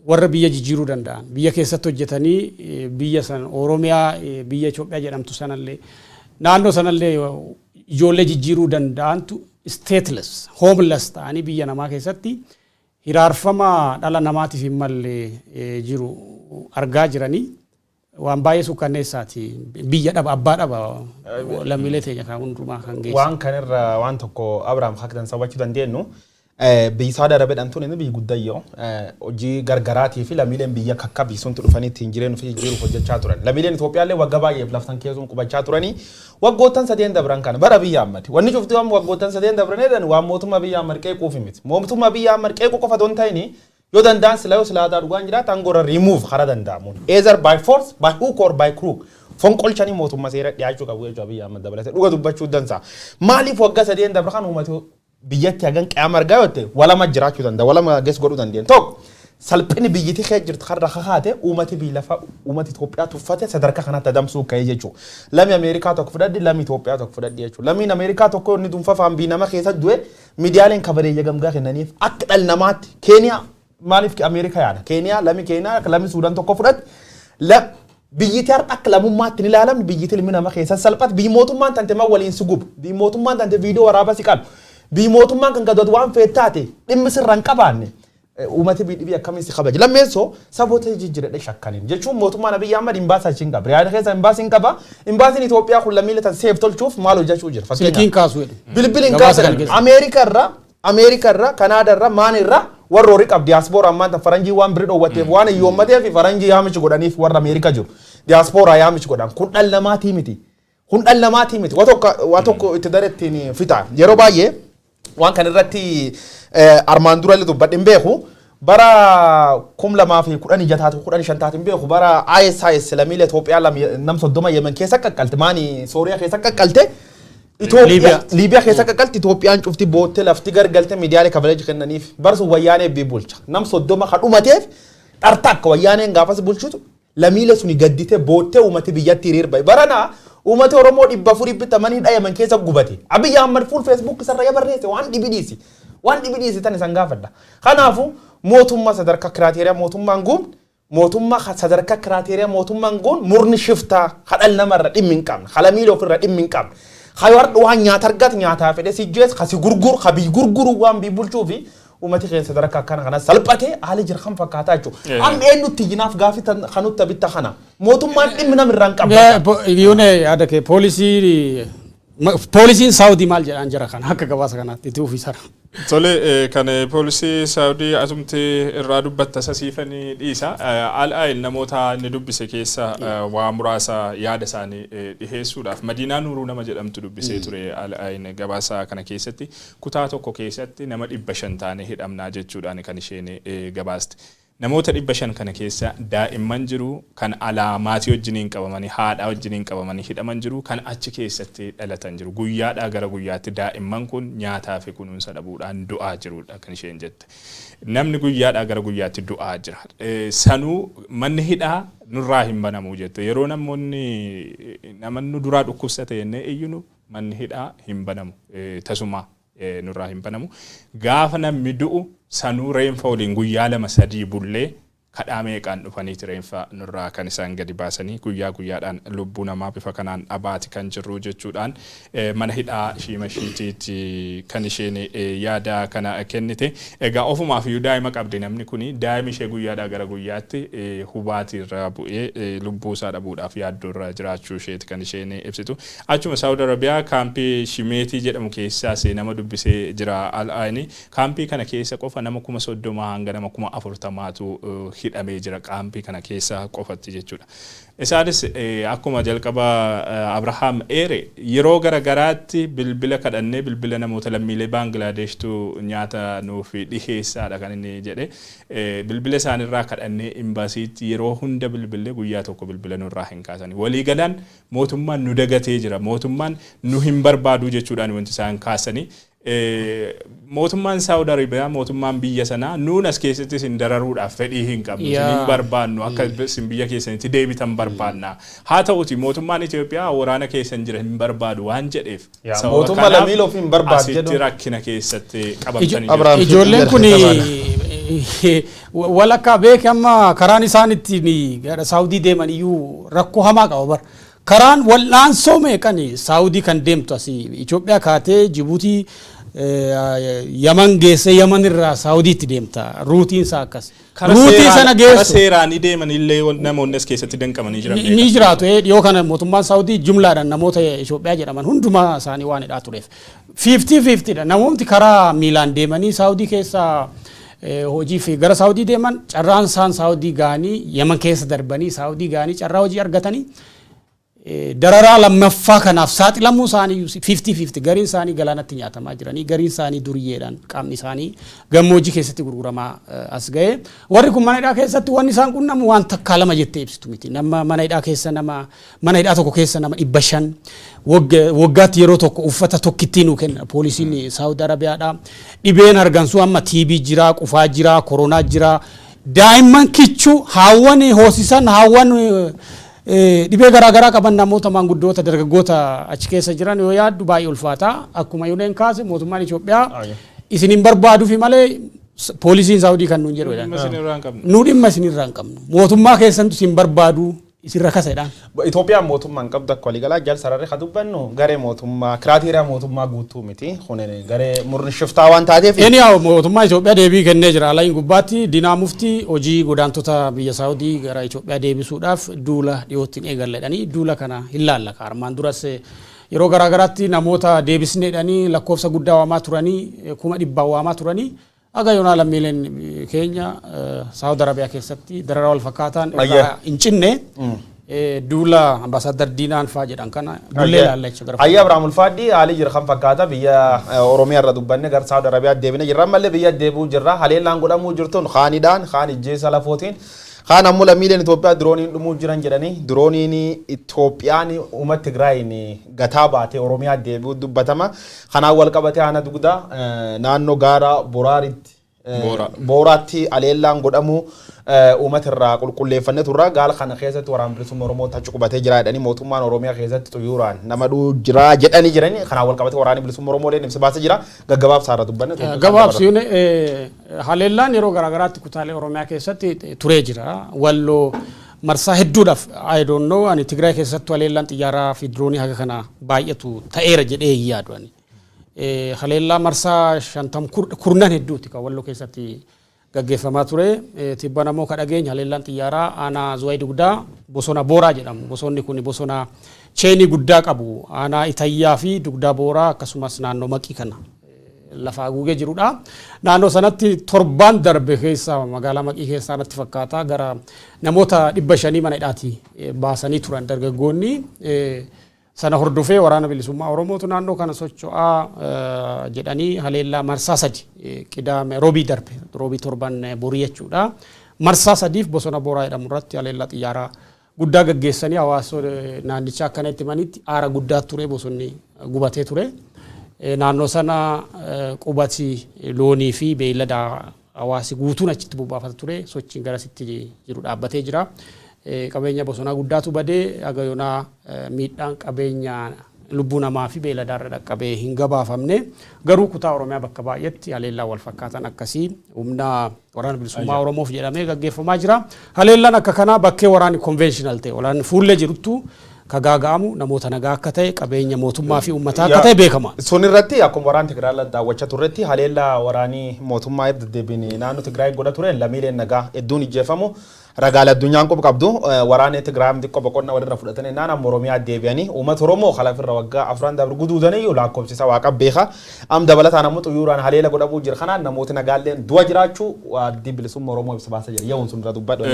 Speaker 2: Warra biyya jijjiiruu danda'an, biyya keessatti hojjetanii biyya san, Oromiyaa, biyya Itoophiyaa jedhamtu sanallee, naannoo sanallee ijoollee jijjiiruu danda'antu stateless, homeless ta'anii biyya namaa keessatti hiraarfama dhala namaatiif hin malle jiru argaa jiranii waan baay'ee sukkanneessaati. Biyya dhaba, abbaa dhaba lammiilee teenya kan hundumaa kan geessu.
Speaker 1: Waan kanirra waan tokko Abrahaam akka hubachuu dandeenyu, biyyi Saawud Arabiyaadhaan tun inni biyyi guddayyoo hojii gargaraatii fi lammiileen biyya kakka biyyi dhufanii ittiin jireenya ofii jijjiiruuf hojjechaa turan. Lammiileen Itoophiyaallee waggaa baay'eef laftan keessuun qubachaa turanii waggoottan sadeen dabran kana bara biyya ammati. Wanni cufti waan waggoottan sadeen dabran jedhan waan mootummaa biyya ammad qeequuf miti. Mootummaa biyya ammad qeequu qofa otoo hin ta'in, yoo danda'an sila yoo silaataa dhugaan jiraata aangoo remove karaa danda'amuun. Either by force, by hook or by crook. Fonqolchanii mootummaa seera dhiyaachuu qabu jechuudha biyya amma dabalatee dhuga dubbachuu dansa. Maaliif waggaa sadeen dabra kan uummati biyyatti hagan qe'ama argaa yoo ta'e, walama jiraachuu danda'a, walama ges godhuu dandeenya. Tokko, salphini biyyiti kee jirtu karra kakaate uummati biyya lafa uummati Itoophiyaa tuffate sadarkaa kanatti adamsuu ka'ee jechuudha. Lami Ameerikaa tokko fudhadhi, lami Itoophiyaa tokko fudhadhi jechuudha. Lamiin Ameerikaa tokko inni dhuunfaa biyya nama keessa du'e miidiyaaleen kabareeyya gamgaa kennaniif akka dhala namaatti. Keeniyaa maaliif Ameerikaa yaada? Keeniyaa, lami Keeniyaa, lami Suudaan tokko fudhadhi. Biyyiti har'a akka lammummaatti ni ilaalamni, biyyiti ilmi nama keessa salphate, biyyi mootummaan tante ma waliin si gubu, biyyi mootummaan tante viidiyoo waraabaa si qabu, biyyi mootummaan kan gadoot waan feettaate dhimmi sirra hin qabaanne, uummati dhibii akkamiin si kabaja? Lammeessoo, saboota jijjiiradhe shakkaniin jechuun mootummaan Abiyyi Ahmad imbaasii achi hin qaba. Riyaada keessa imbaasii hin qaba. Imbaasiin Itoophiyaa kun lammiilee tan seef tolchuuf maal hojjechuu jira?
Speaker 2: Silkiin kaasu jedhu.
Speaker 1: Bilbil hin
Speaker 2: Gabaasa kana
Speaker 1: kaasan.
Speaker 2: keessa.
Speaker 1: Ameerika irra, Kanaada irra, maan irra warra horii qab diyaaspoora ammaan tan faranjii waan birii dhoowwatteef, waan hiyyoommateef faranjii yaamichi godhaniif, warra Ameerika jiru. Diyaaspooraa yaamichi godhan kun dhala namaatii miti. Kun dhala namaatii miti. Waa tokko itti dare ittiin fixa. Yeroo baay'ee waan kan irratti armaan dura illee dubbadhe hin beeku. Bara 2016 taatu, 15 taatu hin beeku, bara ISIS lammiilee Itoophiyaa nam 30 Yemen keessa qaqqalte, maani Sooriyaa keessa qaqqalte. Itoophiyaa Liibiyaa keessa qaqqalte. Itoophiyaan cufti boottee lafti gargalte, miidiyaalee kabaja kennaniif. Bara sun wayyaanee bii bulcha. Nam 30 ka dhumateef dharta akka wayyaaneen gaafas bulchitu lammiilee suni gaddite boottee uummati biyyatti hiriir bahe. Baranaa uummati Oromoo 400 bitamanii dhayaman keessa gubate. Abiyyi Ahmad fuul Facebook isarra ya barreesse waan dhibi dhiisi. Waan dhibi dhiisi tan isan gaafadha. Kanaafuu Mootummaa sadarkaa criteria mootummaan guun, mootummaa sadarkaa criteria mootummaan guun, murni shiftaa kadhal namarra dhimmi hin qabne, kalamiilee ofirra dhimmi hin qabne. Hayoo waan nyaata argate nyaataa fedhe si jees kasi gurguru ka bii gurguru waan bii bulchuu fi uummati keenya sadarkaa akkana kana salphate haali jira kan fakkaataa jechuudha. Amma eenyutti jinaaf gaafii kanutti bitta kana mootummaan dhimmi namirraa hin qabne.
Speaker 2: Yoone yaada kee, poolisiin Saawudii maal jedhaan jira kana akka gabaasa kanaatti itti uffisara?
Speaker 3: Tole, kan poolisii Saawudii asumti irraa dubbatta sasiifanii dhiisa. Al Ayin namoota inni dubbise keessa waa muraasa yaada isaanii dhiheessuudhaaf Madiinaa Nuuruu nama jedhamtu dubbisee ture Al Ayin gabaasa kana keessatti. Kutaa tokko keessatti nama 500 taane hidhamnaa jechuudhaan kan isheen gabaaste. Namoota 500 kana keessa daa'imman jiru, kan alaa maatii wajjiniin qabamanii, haadhaa wajjiniin qabamanii hidhaman jiru, kan achi keessatti dhalatan jiru. Guyyaadhaa gara guyyaatti daa'imman kun nyaataa fi kunuunsa dhabuudhaan du'aa jirudha kan isheen jette. Namni guyyaadhaa gara guyyaatti du'aa jira. Sanuu manni hidhaa nurraa hin banamu jette. Yeroo namoonni namannu duraa dhukkubsate jennee iyyinu manni hidhaa hin banamu, tasuma nurraa hin banamu. Gaafa namni du'u sanuu reenfa waliin guyyaa 2 3 bullee kadhaa meeqaan dhufaniiti reenfa nurraa kan isaan gadi baasanii. Guyyaa guyyaadhaan lubbuu namaa bifa kanaan dhabaati kan jirru jechuudhaan mana hidhaa Shiimashiitiitti kan isheen yaada kana kennite. Egaa ofumaaf iyyuu daa'ima qabdi namni kuni. Daa'imi ishee guyyaadhaa gara guyyaatti hubaatii irraa bu'ee lubbuu isaa dhabuudhaaf yaaddoo irra jiraachuu isheeti kan isheen ibsitu. Achuma Saawud Arabiyaa kaampii Shimeetii jedhamu keessaas nama dubbisee jira Al-Aini. Kaampii kana keessa qofa nama 30,000 hanga nama 40,000tu hidhamee jira kaampii kana keessa qofatti jechuudha. Isaanis akkuma jalqaba Abrahaam eere yeroo gara garaatti bilbila kadhannee, bilbila namoota lammiilee Baangilaadeeshtu nyaata nuuf dhiheessaadha kan inni jedhe. Bilbila isaanirraa kadhannee imbaasiitti yeroo hunda bilbillee guyyaa tokko bilbila nurraa hin kaasani. Waliigalaan mootummaan nu dagatee jira, mootummaan nu hin barbaadu jechuudhaan wanti isaan kaasanii. Mootummaan Saawud Arabiyaa, mootummaan biyya sanaa, nuun as keessatti isin dararuudhaaf fedhii hin qabnu, isin hin barbaannu, akka isin biyya keessanitti deebitan barbaanna. Haa ta'uti mootummaan Itoophiyaa waraana keessan jira hin barbaadu waan jedheef sababa
Speaker 1: mootummaa
Speaker 3: kanaaf
Speaker 1: lammiilee ofii hin barbaadu
Speaker 3: asitti
Speaker 1: jedhu.
Speaker 3: Rakkina keessatti qabamtanii
Speaker 1: Abrahaam.
Speaker 3: jirtu.
Speaker 2: Ijoolleen kun walakkaa beeke amma karaan isaan ittiin gara Saawudii deeman iyyuu rakkoo hamaa qaba bara. Karaan wal'aansoo meeqan Saawudii kan deemtu asii Itoophiyaa kaatee Jibuutii, Yaman geessee Yaman irraa Saawudiitti deemta. Routeiin isaa akkas.
Speaker 3: Kara
Speaker 2: Routeii sana
Speaker 3: kara
Speaker 2: geessu.
Speaker 3: Seeraanii deeman illee namoonni as keessatti danqamanii jiran
Speaker 2: Ni jiraatu, dhiyoo kana mootummaan Saawudii jumlaadhaan namoota Itoophiyaa jedhaman hundumaa isaanii waan hidhaa tureef. 50-50dha. Namoonni karaa miilaan deemanii Saawudii keessa hojii fi gara Saawudii deeman, carraan isaan Saawudii ga'anii, Yaman keessa darbanii Saawudii ga'anii carraa hojii argatanii dararaa lammaffaa kanaaf saaxilamuu isaanii 50-50. Gariin isaanii galaanatti nyaatamaa jiranii, gariin isaanii duriyyeedhaan qaamni isaanii gammoojjii keessatti gurguramaa as ga'e. Warri kun mana hidhaa keessatti wanni isaan qunnamu waan takkaa lama jettee ibsitu miti. Nama mana hidhaa keessa, nama mana hidhaa tokko keessa nama 500, waggaatti yeroo tokko uffata tokkittii nuu kenna poolisiin Saawud Arabiyaadha. Dhibeen hargansuu amma TB jira, qufaa jira, koronaa jira. Daa'imman kichuu, haawwan hoosisan, haawwan dhibee garaagaraa qaban, namoota maanguddoota, dargaggoota achi keessa jiran yoo yaaddu baay'ee ulfaata. Akkuma Yuneen kaase, mootummaan Itoophiyaa isin hin barbaaduufi malee poolisiin Saawudii kan nuun jedhu
Speaker 3: Dhimma isin irraa hin qabnu.
Speaker 2: Nu dhimma isin irraa hin qabnu. Mootummaa keessantu isin barbaadu, isin rakasedhaan.
Speaker 1: Itoophiyaan mootummaa hin qabdu akka waliigalaa jal sararri ka dubbannu garee mootummaa criteria mootummaa guutuu miti. Kun garee murni shiftaa waan taateef.
Speaker 2: Anyhow, mootummaa Itoophiyaa deebii kennee jira. Alayin gubbaatti Dinaa Muftii hojii godaantota biyya Saawudii gara Itoophiyaa deebisuudhaaf duula dhiyootti hin eegalledhanii duula kana hin laallaka. Armaan duras yeroo garaagaraatti namoota deebisneedhanii lakkoofsa guddaa waamaa turanii, 100,000 waamaa turanii. Aga yoonaa lammiileen keenya Saawud Arabiyaa keessatti dararaa wal fakkaataan irraa hin cinne. Duula ambaasaadar Diinaan faa jedhan kana bullee ilaalla jechuudha.
Speaker 1: Ayyaa Abiraam, Ulfaaddi, haalli jira kan fakkaata biyya Oromiyaa irra dubbanne gara Saawud Arabiyaa deebine jirra. Ammallee biyya deebi'uu jirra. Haleellaan godhamuu jirtuun kaanidhaan kaan ijjeessa lafootiin, kaan ammoo lammiileen Itoophiyaa dirooniin dhumuu jiran jedhanii, dirooniin Itoophiyaan uummata Tigraayin gataa baatee Oromiyaa deebi'uu dubbatama. Kanaan wal qabatee aanaa dugdaa naannoo gaara Boraaritti Booraatti aleellaan godhamu uummata irraa qulqulleeffannee turra. Gaala kana keessatti Waraana Bilisummaa Oromoo tachi qubatee jira jedhanii, mootummaan Oromiyaa keessatti xuyyooraan nama dhuu jira jedhanii jiranii. Kanaan wal qabate Waraanni Bilisummaa Oromoo illee ibsa baasee jira. Gaggabaabsaa irra dubbanne.
Speaker 2: Gabaabsiin, haleellaan yeroo garaagaraatti kutaalee Oromiyaa keessatti turee jira. Walloo marsaa hedduudhaaf, I don't know, ani Tigraay keessattuu haleellaan xiyyaaraa fi diroonii haga kana baay'atu ta'eera jedhee hin yaadu ani. Haleellaa marsaa 50 kurnan hedduuti kan Walloo keessatti gaggeeffamaa ture. Tibban ammoo ka dhageenya haleellaan xiyyaaraa aanaa Zuwaay Dugdaa bosona Booraa jedhamu. Bosonni kun bosona cheenii guddaa qabu. Aanaa Itayyaa fi Dugdaa Booraa akkasumas naannoo Maqii kana lafa haguugee jirudha. Naannoo sanatti torbaan darbe keessa magaalaa Maqii keessaa natti fakkaata gara namoota 500 mana hidhaatii baasanii turan dargaggoonni. Sana hordofee Waraana Bilisummaa Oromootu naannoo kana socho'aa jedhanii haleellaa marsaa sadi Qidaame, Roobii darbe, Roobii torban borii jechuudha. Marsaa sadiif bosona Booraa jedhamu irratti haleellaa xiyyaaraa guddaa gaggeessanii, hawaasa naannichaa akkana itti himanitti aara guddaa ture, bosonni gubatee ture. Naannoo sana qubati loonii fi beeylada hawaasi guutuun achitti bobbaafata ture, sochiin garasitti jiru dhaabbatee jira. Qabeenya bosonaa guddaatu badee, haga yoonaa miidhaan qabeenya lubbuu namaa fi beeyladaarra dhaqqabee hin gabaafamne. Garuu kutaa Oromiyaa bakka baay'eetti haleellaa wal fakkaatan akkasii humna Waraana Bilisummaa Oromoof jedhamee gaggeeffamaa jira. Haleellaan akka kanaa bakkee waraanni conventional ta'e, waraanni fuullee jiruttu ka gaaga'amu namoota nagaa akka ta'e, qabeenya mootummaa fi uummataa akka ta'e beekama.
Speaker 1: Sun irratti akkuma waraana Tigraay daawwachaa turretti, haleellaa waraanii mootummaa irra deddeebiin naannoo Tigraay godha tureen lammiileen nagaa hedduun ijjeefamu. Ragaalee addunyaan quba qabdu, waraanni Tigraay xiqqoo boqonnaa walirra fudhatanii naannoo Oromiyaa deebi'anii uummata Oromoo kalafirra waggaa 4 dabre guduudaniyyuu lakkoofsisa waaqa beeka. Am dabalataan ammoo xuyyooraan haleela godhamuu jira. Kanaan namooti nagaalleen du'a jiraachuu Addi Bilisummaa Oromoo ibsa baasaa jira. Yeroon sun irra dubbadhu.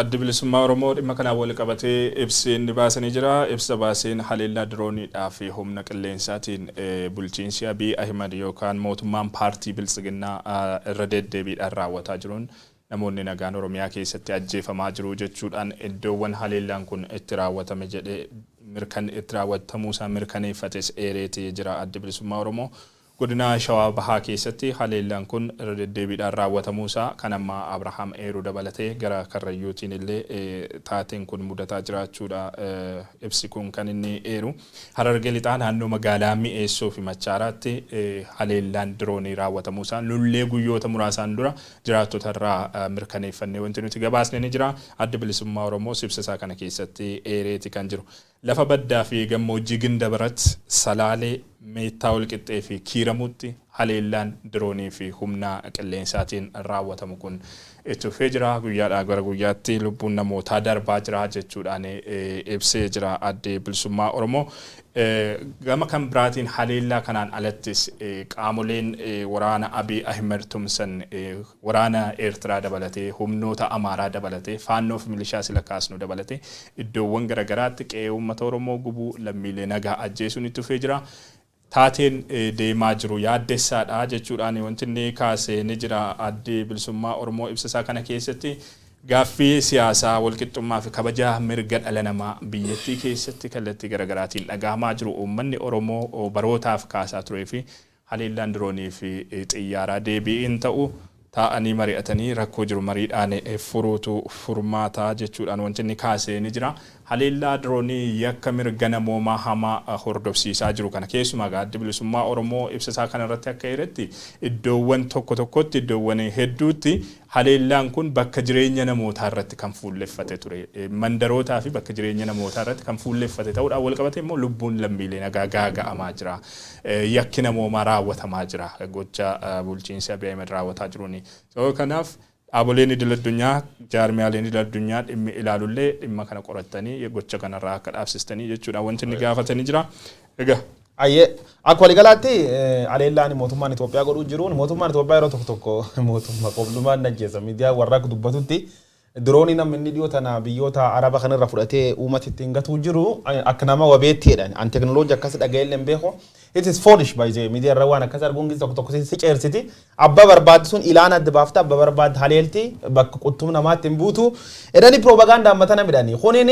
Speaker 3: Addi Bilisummaa Oromoo dhimma kanaan wal qabatee ibsi inni baasanii jira. Ibsa baaseen haleellaa dirooniidhaa fi humna qilleensaatiin bulchiinsi Abiy Ahimad yookaan mootummaan paartii Biltsiginnaa irra deddeebiidhaan raawwataa jiruun namoonni nagaan Oromiyaa keessatti ajjeefamaa jiru jechuudhaan, iddoowwan haleellaan kun itti raawwatame jedhee mirkan itti raawwatamuu isaa mirkaneeffates eereetii jira Addi Bilisummaa Oromoo. Godina Shawaa Bahaa keessatti haleellaan kun irra deddeebiidhaan raawwatamuu isaa kan amma Abrahaam eeruu dabalatee gara Karrayyuutiin illee taateen kun mudataa jiraachuudha ibsi kun kan inni eeru. Harargee Lixaa naannoo magaalaa Mi'eessoo fi Machaaraatti haleellaan diroonii raawwatamuu isaa nullee guyyoota muraasaan dura jiraattota irraa mirkaneeffannee wanti nuti gabaasne ni jira. Addi Bilisummaa Oromoo ibsa isaa kana keessatti eereeti kan jiru. Lafa baddaa fi gammoojjii Gindabarat, Salaalee, Meettaa Walqixxee fi Kiiramuutti haleellaan diroonii fi humna qilleensaatiin raawwatamu kun itti fufee jira. Guyyaadhaa gara guyyaatti lubbuun namootaa darbaa jira jechuudhaan ibsee jira Addi Bilisummaa Oromoo. Gama kan biraatiin haleellaa kanaan alattis qaamoleen waraana Abiy Ahmed tumsan, waraana Eertiraa dabalatee, humnoota Amaaraa dabalatee, Faannoo fi milishaa sila kaasnu dabalatee, iddoowwan garaagaraatti qe'ee uummata Oromoo gubuu, lammiilee nagaa ajjeesuun itti fufee jira. Taateen deemaa jiru yaaddessaadha jechuudhaan wanti inni kaasee ni jira Addi Bilisummaa Oromoo ibsa isaa kana keessatti. Gaaffii siyaasaa, walqixxummaa fi kabaja mirga dhala namaa biyyattii keessatti kallattii garaagaraatiin dhagahamaa jiru uummanni Oromoo barootaaf kaasaa turee fi haleellaan diroonii fi xiyyaaraa deebiin ta'u, taa'anii mari'atanii rakkoo jiru mariidhaan furuutu furmaataa jechuudhaan wanti inni kaasee ni jira. Haleellaa diroonii yakka mirga namoomaa hamaa hordofsiisaa jiru kana keessumaa Addi Bilisummaa Oromoo ibsa isaa kanarratti akka eeretti, iddoowwan tokko tokkotti, iddoowwan hedduutti haleellaan kun bakka jireenya namootaa irratti kan fuulleffate ture. Mandarootaa fi bakka jireenya namootaa irratti kan fuulleffate ta'uudhaan wal qabate immoo lubbuun lammiilee nagaa gaaga'amaa jira. Yakki namoomaa raawwatamaa jira. Gocha bulchiinsi Abiy Ahmed raawwataa jiruuni. Sababa kanaaf dhaaboleen idil addunyaa, jaarmiyaaleen idil addunyaa dhimmi ilaalullee dhimma kana qorattanii gocha kanarraa akka dhaabsistanii jechuudha wanti inni gaafatanii jira. Egaa
Speaker 1: Ayyee, akka waliigalaatti haleellaan mootummaan Itoophiyaa godhuu jiruun, mootummaan Itoophiyaa yeroo tokko tokko mootummaa qoblumaan najjeessa. Miidiyaa warra akka dubbatutti diroonii namni inni dhiyoo tana biyyoota Araba kanarra fudhatee uummata ittiin gatuu jiru akka nama wabeettiidhaan an teknooloojii akkas dhaga'ellee hin beeku. It is foolish by the media irra waan akkas arguun tokko tokko si ceersiti. Abba barbaaddu sun ilaana adda baafta, abba barbaaddu haleelti, bakka quttum namaatti hin buutu. Edani propaganda ammata nama midhani. Kunin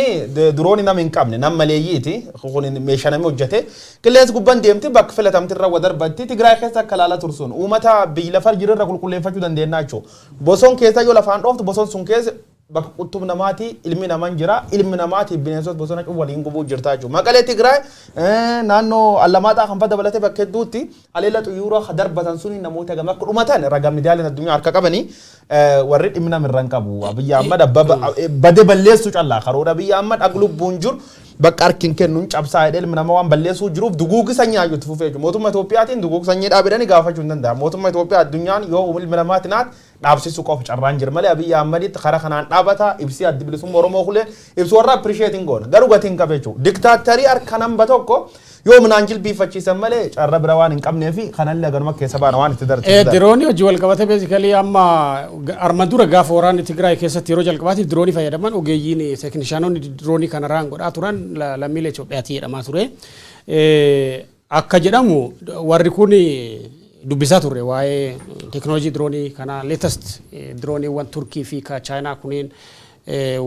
Speaker 1: dirooni nama hin qabne, nama maleeyyiiti. Kunin meeshaa namni hojjete. Qilleensi gubbaan deemti, bakka filatamti irra darbatti. Tigraay keessa akka laala tursun. Uummata biyya lafa jiru irra qulqulleeffachuu dandeenya jechuudha. Boson keessa yoo lafaan dhooftu, boson sun keessa bakka quttum namaati, ilmi namaan jira, ilmi namaati bineensota bosona cufu waliin gubuu jirta jechuudha. Maqalee, Tigraay, naannoo Allamaaxaa kan dabalatee bakka hedduutti haleella xuyyuura darbatan suni namoota gama akka dhumatan ragaa miidiyaaleen addunyaa harka qabanii. Warri dhimmi nama irra hin qabu. Abiyyi Ahmad bade balleessuu callaa karoora Abiyyi Ahmad ag lubbuun jiru bakka harki hin kennuun cabsaa jedhee ilmi namaa waan balleessuu jiruuf duguugi sanyii hayyuutti fufee jiru. Mootummaa Itoophiyaatiin duguugi sanyii dhaabedhanii gaafachuu hin danda'amu. Mootummaa Itoophiyaa addunyaan yoo ilmi namaatti naat dhaabsisuu qofa carraan jira malee Abiyyi Ahmaditti karaa kanaan dhaabata. Ibsi Addi Bilisummaa Oromoo kulee ibsu warra appreciate hin goona, garuu gatii hin qabu jechuudha. Diktaatarii harka namba tokko yoo minaan jilbiifachiisan malee carra bira waan hin qabnee fi kanallee ganuma keessa baana waan itti darbu.
Speaker 2: Diroonii hojii wal qabate, basically amma arma dura gaafa waraanni Tigraay keessatti yeroo jalqabaatiif diroonii fayyadaman, ogeeyyiin teeknishaanonni diroonii kana raan godhaa turan lammiilee Itoophiyaatti jedhamaa ture. Akka jedhamu warri kun dubbisaa turre waa'ee teekinooloojii diroonii kana, latest dirooniiwwan Turkii fi ka Chaayinaa kunniin,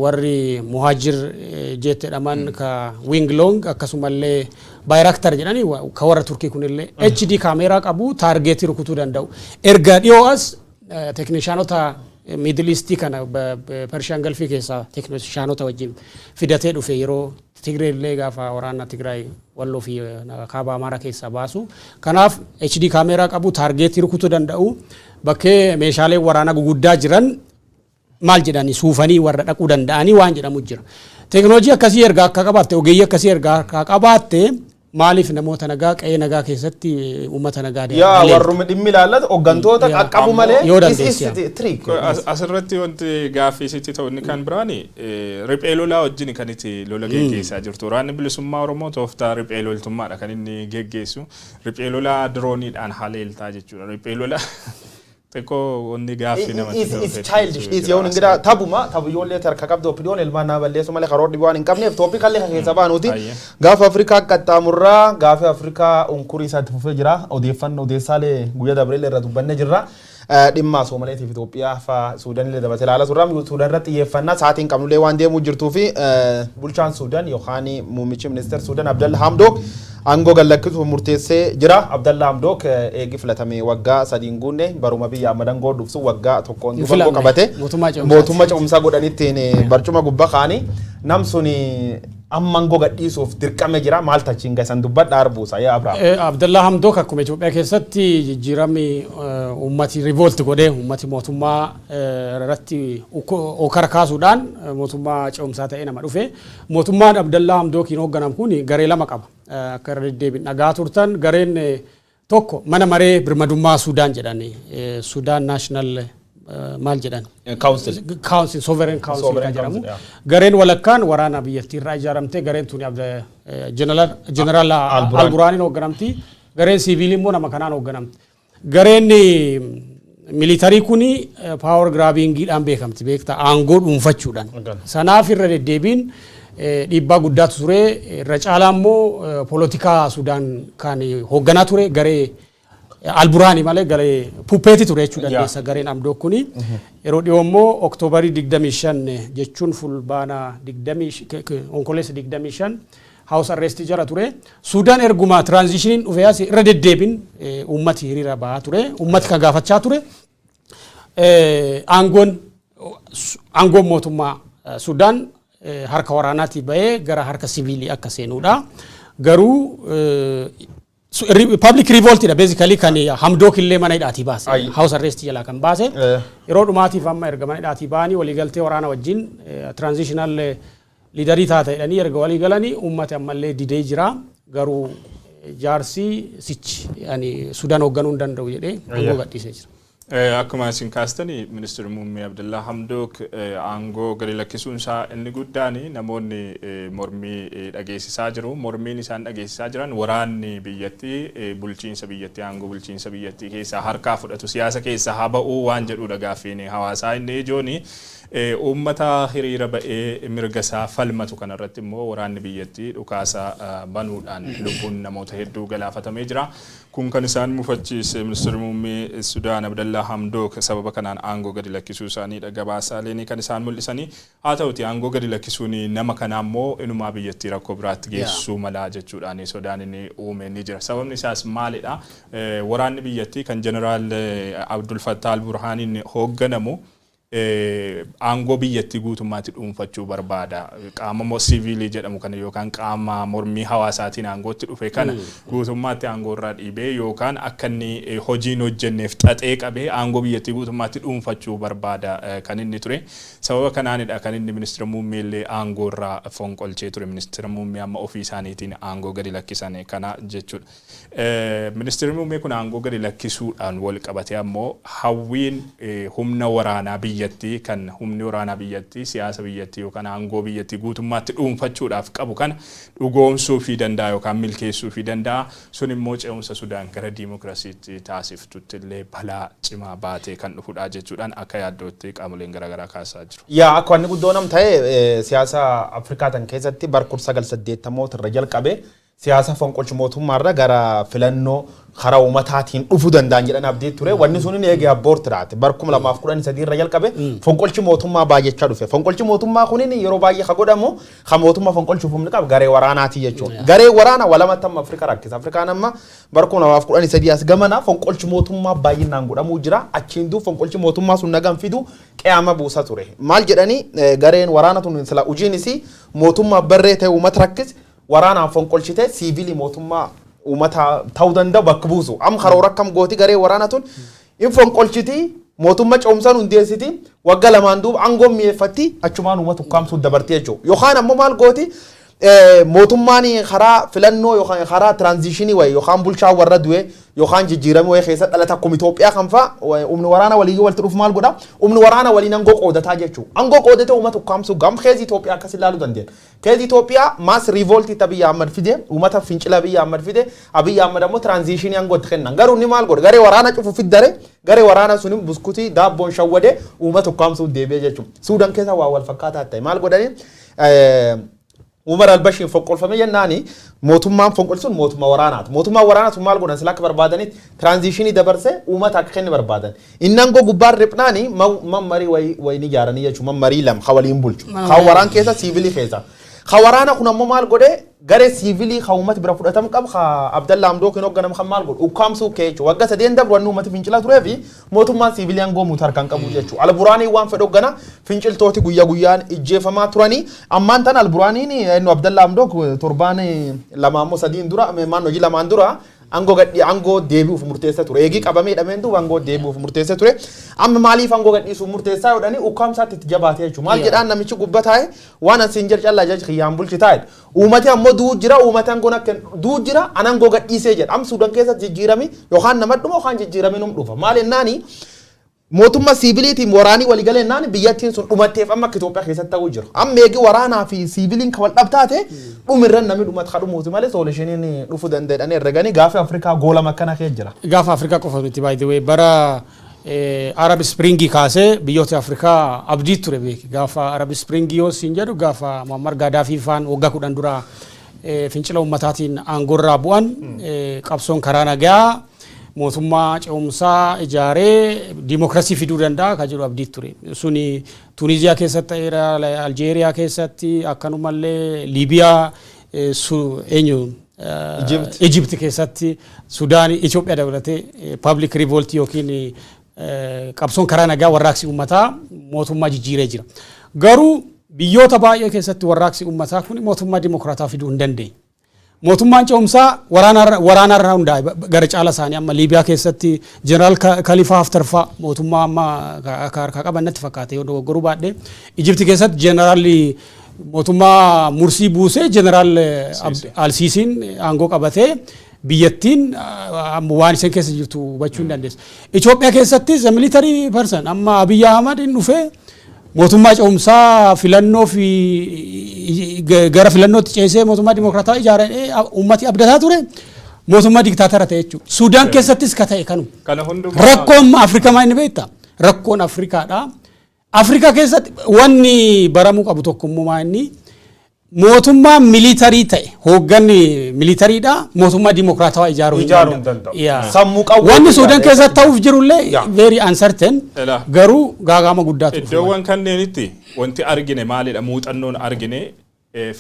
Speaker 2: warri Muhaajir jet jedhaman, ka Wing Loong, akkasumallee Bayraktar jedhanii ka warra Turkii kunillee HD kaameeraa qabu, targetii rukutuu danda'u. Erga dhiyoo as teeknishaanota Middle Eastii kana, Persian Gulfii keessaa teeknishaanota wajjin fidatee dhufe yeroo Tigree illee gaafa waraana Tigraay Walloo fi kaaba Amaaraa keessaa baasu. Kanaaf HD kaameeraa qabu, targetii rukutuu danda'u, bakkee meeshaaleen waraanaa guguddaa jiran maal jedhani suufanii warra dhaquu danda'anii waan jedhamu jira. Teekinooloojii akkasii erga akka qabaatte, ogeeyyii akkasii erga akka qabaatte, maaliif namoota nagaa qe'ee nagaa keessatti uummata nagaa
Speaker 1: Yaa warruma dhimmi ilaallatu hooggantoota qaqqabu malee
Speaker 2: yoo dandeessi.
Speaker 1: Trick.
Speaker 3: Asirratti wanti gaaffii sitti ta'u inni kan biraani riphee lolaa wajjin kan itti lola geggeessaa jirtu. Waraanni Bilisummaa Oromoo tooftaa riphee loltummaadha kan inni geggeessu. Riphee lolaa dirooniidhaan haleeltaa jechuudha. Riphee lolaa xiqqoo wanni gaaffii namatti
Speaker 1: ta'u. Is childish dhiis yoo ingira tabuma tabu ijoollee harka qabdu opinion ilmaan nama balleessu malee karoora dhibee waan hin qabneef topicallee kan keessa baanuti. Gaafa Afrikaa qaxxaamurraa, gaafa Afrikaa unkurii isaatti fufee jira. Odeeffannoo odeessaalee guyyaa dabreellee irra dubbannee jirra. Dhimma Soomaleetiif Itoophiyaa fa Suudanillee dabatee ilaalaa turra. Suudan irratti xiyyeeffannaa sa'aatiin qabnullee waan deemuu jirtuu fi bulchaan Suudan yookaan muummichi ministeera Suudan Abdalla Hamdook aangoo gallakkisuuf murteessee jira. Abdalla Hamdook eegi filatame waggaa 3 guunne, baruma biyya amma dangoo dhufsu waggaa tokkoon duuba aangoo qabate mootummaa ce'umsaa godhanittiin barcuma gubbaa kaanii nam suni amma aangoo gadhiisuuf dirqame jira. Maal tachiin gasan dubbadha arbuusa yaa Abrahaam.
Speaker 2: Abdallaa Hamdook akkuma Itoophiyaa keessatti jijjiiramni uummati revolt godhee, uummati mootummaa irratti okara kaasuudhaan mootummaa ce'umsaa ta'ee nama dhufe. Mootummaan Abdallaa Hamdookiin hoogganamu kun garee lama qaba. Akka irra deddeebiin dhagaa turtan, gareen tokko mana maree birmadummaa Sudaan jedhani, Sudaan National maal jedhan?
Speaker 1: Council.
Speaker 2: Council, Sovereign Council kan jedhamu. Gareen walakkaan waraana biyyattii irraa ijaaramte, gareen tuni Jeneraal Alburaaniin hoogganamti. Gareen siiviilii immoo nama kanaan hoogganamti. Gareen militarii kuni power grabbingiidhaan beekamti, beektaa, aangoo dhuunfachuudhaan. Sanaaf irra deddeebiin dhiibbaa guddaatu ture. Irra caalaa immoo poolitikaa Sudaan kan hoogganaa ture garee Alburaanii malee garee puppetii ture jechuu dandeessa gareen Hamdook kuni. Yeroo dhiyoo immoo Oktoobarii 25 jechuun fulbaana 20, Onkoleessa 25 house arrestii jala ture. Suudaan erguma transitioniin dhufee as irra deddeebiin uummati hiriira bahaa ture. Uummati kan gaafachaa ture. Aangoon mootummaa Sudaan harka waraanaatii bahee gara harka siviilii akka seenuudha. Garuu public revoltidha basically kan Hamdook illee mana hidhaatii baase. House arrest jalaa kan baase. Yeroo dhumaatiif amma erga mana hidhaatii ba'anii waliigaltee waraana wajjin transitional leaderii taata jedhanii erga walii galanii uummati ammallee didee jira. Garuu jaarsi sichi ani Sudaan hoogganuu hin danda'u jedhee aangoo gadhiisee jira.
Speaker 3: Akkuma isin kaastani, ministeerri muummee Abdallaa Hamdook aangoo gadi lakkisuun isaa inni guddaan namoonni mormii dhageessisaa jiru. Mormiin isaan dhageessisaa jiran waraanni biyyattii bulchiinsa biyyattii, aangoo bulchiinsa biyyattii keessaa harkaa fudhatu, siyaasa keessaa haa ba'uu waan jedhudha gaaffiin hawaasaa inni ijooni. Uummata hiriira ba'ee mirga isaa falmatu kanarratti immoo waraanni biyyattii dhukaasa banuudhaan lubbuun namoota hedduu galaafatamee jira. Kun kan isaan mufachiise ministeerri muummee Sudaan Abdallaa Hamdook sababa kanaan aangoo gadi lakkisuu isaaniidha gabaasaaleen kan isaan mul'isanii. Haa ta'uti, aangoo gadi lakkisuun nama kanaa immoo inumaa biyyattii rakkoo biraatti geessisuu mala jechuudhaan sodaan inni uume ni jira. Sababni isaas maalidha? Waraanni biyyattii kan Jeneraal Abdul Fattah al-Burhaaniin hoogganamu aangoo biyyattii guutummaatti dhuunfachuu barbaada. Qaama siiviilii jedhamu kana yookaan qaama mormii hawaasaatiin aangootti dhufe kana guutummaatti aangoo irraa dhiibee yookaan akka inni hojiin hojjenneef xaxee qabee aangoo biyyattii guutummaatti dhuunfachuu barbaada kan inni ture. Sababa kanaanidha kan inni ministeera muummee illee aangoo irraa fonqolchee ture. Ministeera muummee amma ofii isaaniitiin aangoo gadi lakkisan kana jechuudha. Ministeerri muummee kun aangoo gadi lakkisuudhaan wal qabatee ammoo hawwiin humna waraanaa biyyattii, kan humni waraanaa biyyattii siyaasa biyyattii yookaan aangoo biyyattii guutummaatti dhuunfachuudhaaf qabu kana dhugoomsuu fi danda'a yookaan milkeessuu fi danda'a. Sun immoo ce'umsa Sudaan gara diimokiraasiitti taasiftutti illee balaa cimaa baatee kan dhufudha jechuudhaan akka yaaddootti qaamoleen garaagaraa kaasaa jiru.
Speaker 1: Yaa, akka wanni guddoo nam ta'e, siyaasa Afrikaa tan keessatti bara 1980moota irra jalqabe siyaasa fonqolcha mootummaarra gara filannoo karaa uummataatiin dhufuu danda'an jedhan abdii ture. Wanni sun inni eegee abboorti raate. Bara 2013 irra jalqabe fonqolchi mootummaa baay'achaa dhufe. Fonqolchi mootummaa kunin yeroo baay'ee ka godhamu ka mootummaa fonqolchuuf humni qabu garee waraanaati jechuudha. Garee waraana walamatti amma Afrikaa rakkisa. Afrikaan amma bara 2013 as gamana fonqolchi mootummaa baay'inaan godhamuu jira. Achiin duub fonqolchi mootummaa sun nagaan fidu qe'ama buusa ture. Maal jedhanii, gareen waraana tun sila hojiin isii mootummaa barree ta'e uummata rakkise waraanaan fonqolchite siivilii mootummaa uummata ta'uu danda'u bakka buusu. Am karoora akkam gooti? Garee waraana tun in fonqolchiti, mootummaa ce'umsaan hundeessiti, waggaa 2n duuba aangoon mi'eeffatti, achumaan uummata ukkaamsuuf dabarti jechuudha. Yookaan ammoo maal gooti? Mootummaan karaa filannoo yookaan karaa transition wayii yookaan bulchaa warra du'e yookaan jijjiirame wayii keessa dhalata, akkuma Itoophiyaa kan fa'a, humni waraana walii walitti dhufu maal godha? Humni waraana waliin aangoo qoodataa jechuudha. Aangoo qoodatee uummata ukkaamsuu gam keessa Itoophiyaa akkas ilaaluu dandeenya. Keessa Itoophiyaa mass revolt Abiyyi Ahmad fide, uummata fincila Abiyyi Ahmad fide, Abiyyi Ahmad ammoo transition aangoo itti kennan. Garuu inni maal godha? Garee waraana cufu fiddare, garee waraana suni buskutii daabboon shawwadee uummata ukkaamsuu deebi'ee jechuudha. Suudaan keessa waa wal fakkaataa ta'e maal godhanii? Umar al-Bashir fonqolfame jennaani mootummaan fonqolchuun mootummaa waraanaati. Mootummaan waraanaa sun maal godhan? Sila akka barbaadanitti transition dabarsee uummata akka kenni barbaadan. Inni aangoo gubbaan riphnaani mammarii wayii ni ijaaranii jechuudha. Mammarii lama ka waliin bulchu. Ka waraan keessa, siivilii keessa. Ka waraana kun ammoo maal godhee? Garee siivilii ka uummati bira fudhatamu qabu, ka Abdalla Hamdookiin hoogganamu kan maal godhu? Ukkaamsuu kee jechuudha. Waggaa 3 dabru wanni uummati fincilaa turee fi mootummaan siivilii aangoo muutu harkaan qabu jechuudha. Alburaanii waan fedhu hooggana, finciltooti guyyaa guyyaan ijjeefamaa turanii. Ammaan tan Alburaaniin inni Abdalla Hamdook torbaan 2 ammoo 3n dura, maan hojii 2n dura aangoo gadhi aangoo deebi'uuf murteessa ture. Eegii qabamee hidhameen duuba aangoo deebi'uuf murteessa ture. Amma maaliif aangoo gadhiisuuf murteessaa jedhanii ukkaamsaatti itti jabaatee jechuudha. Maal jedhaan? Namichi gubbaa taa'e waan asiin jedhu callaa jaji kiyyaan bulchi taa'e. Uummati ammoo du'uu jira, uummati aangoon akka du'uu jira, an aangoo gadhiisee jedha. Amma Suudaan keessatti jijjiirami yookaan nama dhuma yookaan jijjiirami num dhufa. Maal jennaani, mootummaa siiviliitiin waraanii walii galennaan biyyattiin sun dhumatteef amma akka Itoophiyaa keessatti ta'uu jira. Amma eegi waraanaa fi siiviliin kan wal dhabtaate dhumirran namni dhumat ka dhumuuti malee solutioniin dhufuu danda'anii herreganii gaafa Afrikaa goolama akkana kee jira.
Speaker 2: Gaafa Afrikaa qofa miti, by the way, bara Arab Springii kaasee biyyoota Afrikaa abdii ture beeki. Gaafa Arab Springii yoo siin jedhu, gaafa Muammar Gaadaafii faan waggaa 10 dura fincila ummataatiin aangoorraa bu'an, qabsoon karaa nagaa mootummaa ce'umsaa ijaaree diimokiraasii fiduu danda'a kan jedhu abdii ture. Suni Tuniziyaa keessatti ta'eera, Aljeeriyaa keessatti, akkanumallee Liibiyaa, eenyu, Egypt keessatti, Sudaan, Itoophiyaa dabalatee public revolt yookiin qabsoon karaa nagaa, warraaqsi uummataa mootummaa jijjiiree jira. Garuu biyyoota baay'ee keessatti warraaqsi uummataa kun mootummaa dimokiraataa fiduu hin dandeenye. Mootummaan ce'umsaa waraanarra hundaa'e gara caala isaanii. Amma Liibiyaa keessatti Jeneraal Kalifaa Haftar fa'a mootummaa amma akka harkaa qaban natti fakkaate, yoo dogoggoruu baadhee. Ijipti keessatti Jeneraalli mootummaa Mursii buusee Jeneraal Alsiisiin aangoo qabatee Biyyattiin waan isheen keessa jirtu hubachuu hin dandeessu. Itoophiyaa keessattis military person amma Abiyyi Ahmad hin dhufee mootummaa ce'umsaa filannoo fi gara filannootti ceesee mootummaa dimokiraataa ijaaree uummati abdataa ture, mootummaa diktaatara ta'e jechuudha. Suudaan keessattis ka ta'e kanuma.
Speaker 3: Kana hundumaa
Speaker 2: Rakkoon Afrikaa maa inni beektaa? Rakkoon Afrikaadha. Afrikaa keessatti wanni baramuu qabu tokko immoo maa inni, mootummaa military ta'e, hoogganni military dha, mootummaa dimokiraatawaa ijaaruu hin
Speaker 1: Ijaaruu hin danda'u.
Speaker 2: Yaa.
Speaker 1: Sammuu qawwee
Speaker 2: Wanni Suudaan
Speaker 1: ijaaree.
Speaker 2: keessatti ta'uuf jirullee very uncertain,
Speaker 3: Elaa.
Speaker 2: garuu gaagama guddaatu dhufu.
Speaker 3: Iddoowwan kanneenitti wanti argine maalidha? Muuxannoon argine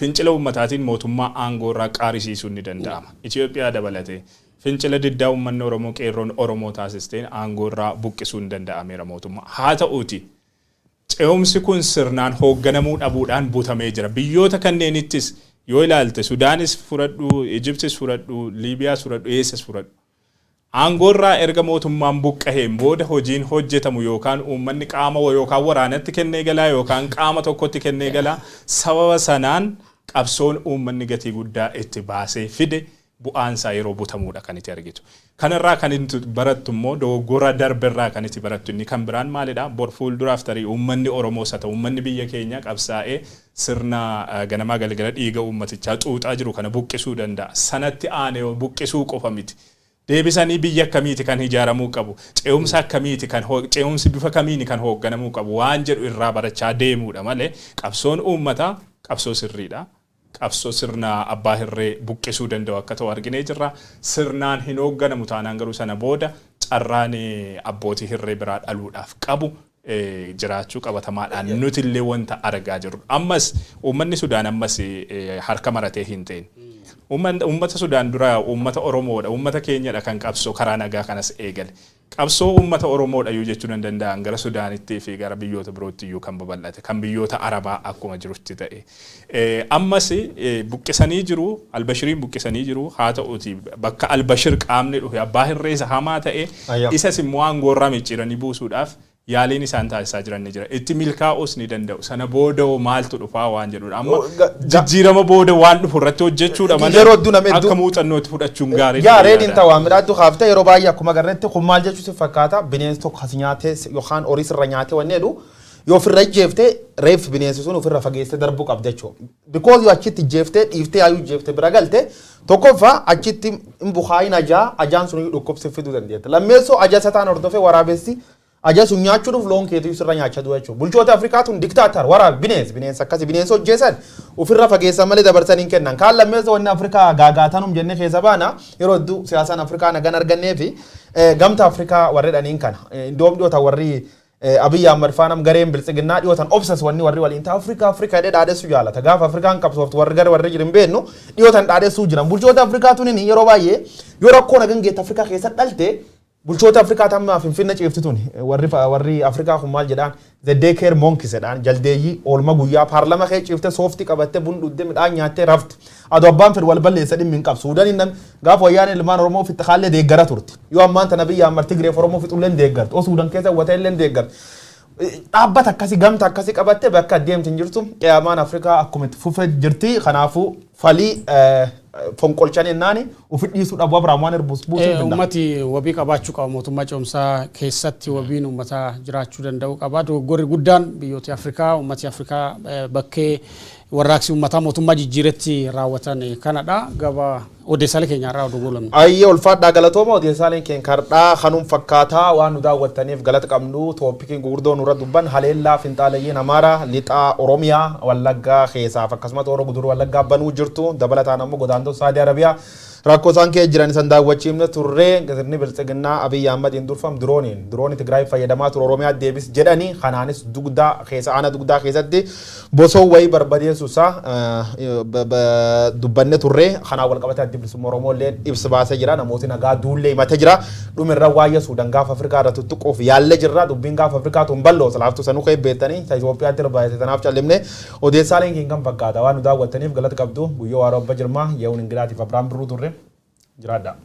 Speaker 3: fincila uummataatiin mootummaa aangoo irraa qaarisiisuun ni danda'ama. Itoophiyaa dabalatee fincila diddaa uummanni Oromoo, qeerroon Oromoo taasisteen aangoo irraa buqqisuun danda'ameera mootummaa. Haa ta'uuti, ce'umsi kun sirnaan hoogganamuu dhabuudhaan butamee jira. Biyyoota kanneenittis yoo ilaalte, Sudaanis fudhadhu, Ijiptis fudhadhu, Liibiyaas fudhadhu, eessas fudhadhu. Aangoorraa erga mootummaan buqqaheen booda hojiin hojjetamu yookaan uummanni qaama yookaan waraanatti kennee galaa yookaan qaama tokkotti kennee galaa. Sababa sanaan qabsoon uummanni gatii guddaa itti baasee fide bu'aansaa yeroo butamuudha kan itti argitu. Kanarraa kan itti barattu immoo, dogoggora darberraa kan itti barattu inni kan biraan maalidha? Bor fuulduraaf tarii uummanni Oromoos haa ta'u uummanni biyya keenya qabsaa'ee sirna ganamaa galgala dhiiga uummatichaa xuuxaa jiru kana buqqisuu danda'a. Sanatti aanee buqqisuu qofa miti. Deebisanii biyya akkamiiti kan ijaaramuu qabu, ce'umsa akkamiiti kan ce'umsi bifa kamiini kan hoogganamuu qabu waan jedhu irraa barachaa deemuudha malee, qabsoon uummataa qabsoo sirriidha. Qabsoo sirna abbaa hirree buqqisuu danda'u akka ta'u arginee jirra. Sirnaan hin hoogganamu taanaan garuu sana booda carraan abbootii hirree biraa dhaluudhaaf qabu jiraachuu qabatamaadhaan nuti illee wanta argaa jirru. Ammas uummanni Sudaan ammas harka maratee hin ta'in. Uummata Sudaan dura uummata Oromoodha, uummata keenyadha kan qabsoo karaa nagaa kanas eegale. Qabsoo uummata Oromoodha iyyuu jechuu nan danda'an gara Sudaanitti fi gara biyyoota birootti iyyuu kan babal'ate, kan biyyoota Arabaa akkuma jirutti ta'e. Ammas buqqisanii jiru, Albashiriin buqqisanii jiru, haa ta'uti bakka Albashir qaamni dhufe abbaa hirreessa hamaa ta'e, isas immoo aangoorraa micciiranii buusuudhaaf yaaliin isaan taasisaa jiran ni jira. Itti milkaa'uus ni danda'u. Sana booda hoo maaltu dhufaa waan jedhudha. Amma jijjiirama booda waan dhufu irratti hojjechuudha malee
Speaker 1: Yeroo hedduu nama hedduu
Speaker 3: akka muuxannootti fudhachuun gaarii.
Speaker 1: Yaa, reediin ta'u waan midhaattu kaaftee, yeroo baay'ee akkuma agarretti kun maal jechuu si fakkaata, bineensi tokko as nyaatee yookaan horii sirra nyaatee wanni jedhu yoo ofirra ijjeeftee, reef bineensi sun ofirra fageessee darbuu qabda jechuudha. Because yoo achitti ijjeeftee dhiiftee hayyuu ijjeeftee bira galte, tokkoffaa achitti hin bukaayin ajaa, ajaan sun dhukkubsi fiduu dandeetta. Lammeessoo aja isa taan hordofee waraabessi aja sun nyaachuudhaaf loon keetu sirra nyaachaa dura jechuudha. Bulchoota Afrikaa tun diktaatar waraab bineensi bineensa akkasii bineensa hojjeessan ofirra fageessan malee dabarsanii hin kennan. Kaan lammeessoo wanni Afrikaa gaagaatanum jennee keessa baana, yeroo hedduu siyaasaan Afrikaa nagan argannee fi gamta Afrikaa warri dhaniin kana. Indoom dhiyoota warri Abiyyi Ahmad faanam gareen biltsiginnaa dhiyootan obsas wanni warri waliin ta'a Afrikaa Afrikaa jedhee dhaadessuu jaalata. Gaafa Afrikaan qabsooftu warri gara warri jiran beennu dhiyootan dhaadessuu jiran. Bulchoota Afrikaa tunin yeroo baay'ee yoo rakkoo nagan geette Afrikaa keessa dhalte, bulchoota Afrikaa tamma Finfinne ciifti tun, warri Afrikaa kun maal jedhaan, the daycare monkeys jedhaan, jaldeeyyii oolma guyyaa paarlama kee ciifte, sooftii qabatte, bun dhugde, midhaan nyaattee rafti. Adoo abbaan fedhu wal balleessa dhimmi hin qabsu. Suudaniin nam gaafa wayyaan ilmaan Oromoo fixxe kaallee deeggara turte. Yoo ammaan tana biyya Ammar Tigreef Oromoo fixullee deeggarti. O Suudan keessa wata illee deeggarti. Dhaabbata akkasii, gamta akkasii qabatte bakka deemti hin jirtu. Qiyaamaan Afrikaa akkuma itti fufee jirti. Kanaafuu falii fonqolchan ennaani ofi dhiisuu dhabu Abrahaam waan erbuus buusuu hin danda'u.
Speaker 2: Uummati wabii qabaachuu qaba. Mootummaa ce'umsaa keessatti wabiin uummataa jiraachuu danda'uu qaba. Dogoggorri guddaan biyyoota Afrikaa, uummati Afrikaa bakkee warraaqsi uummataa mootummaa jijjiiretti raawwatan kanadha. Gaba odeessaalee keenya irraa oduu goolabne.
Speaker 1: Ayyee, ulfaadhaa, galatooma. Odeessaaleen keenya kardhaa kanuun fakkaataa. Waan nu daawwattaniif galata qabnu. Tooppikiin gurguddoo nurra dubban haleellaa finxaalayyiin Amaaraa lixaa Oromiyaa Wallaggaa keessaaf akkasumas Horroo Guduruu Wallaggaa banuu jirtu, dabalataan ammoo godaantota Saadii Arabiyaa rakkoo isaan keessa jiran isan daawwachiifne turre. Sirni biltsiginnaa Abiyyi Ahmadiin durfam diroonii Tigraay fayyadamaa ture Oromiyaa deebis jedhanii, kanaanis dugdaa keessa, aana dugdaa keessatti bosoo wayii barbadeessu isaa dubbanne turre. Kanaan wal qabatee Addi Bilisummaa Oromoo illee ibsa baasee jira, namooti nagaa duullee himatee jira. Dhumirra waa'ee Suudaan gaafa Afrikaa irra tuttuquuf yaallee jirra. Dubbiin gaafa Afrikaa tun bal'oo laaftuu sanuu kee beektanii ta Itoophiyaatti irra baay'ate, tanaaf callimne. Odeessaaleen keenya kan fakkaata. Waan nu daawwattaniif galata qabdu. Guyyoo Waaroo Abba Jirmaa, Yehuun Ingilaatiif Abiraam Birruu turre. Jiraadha.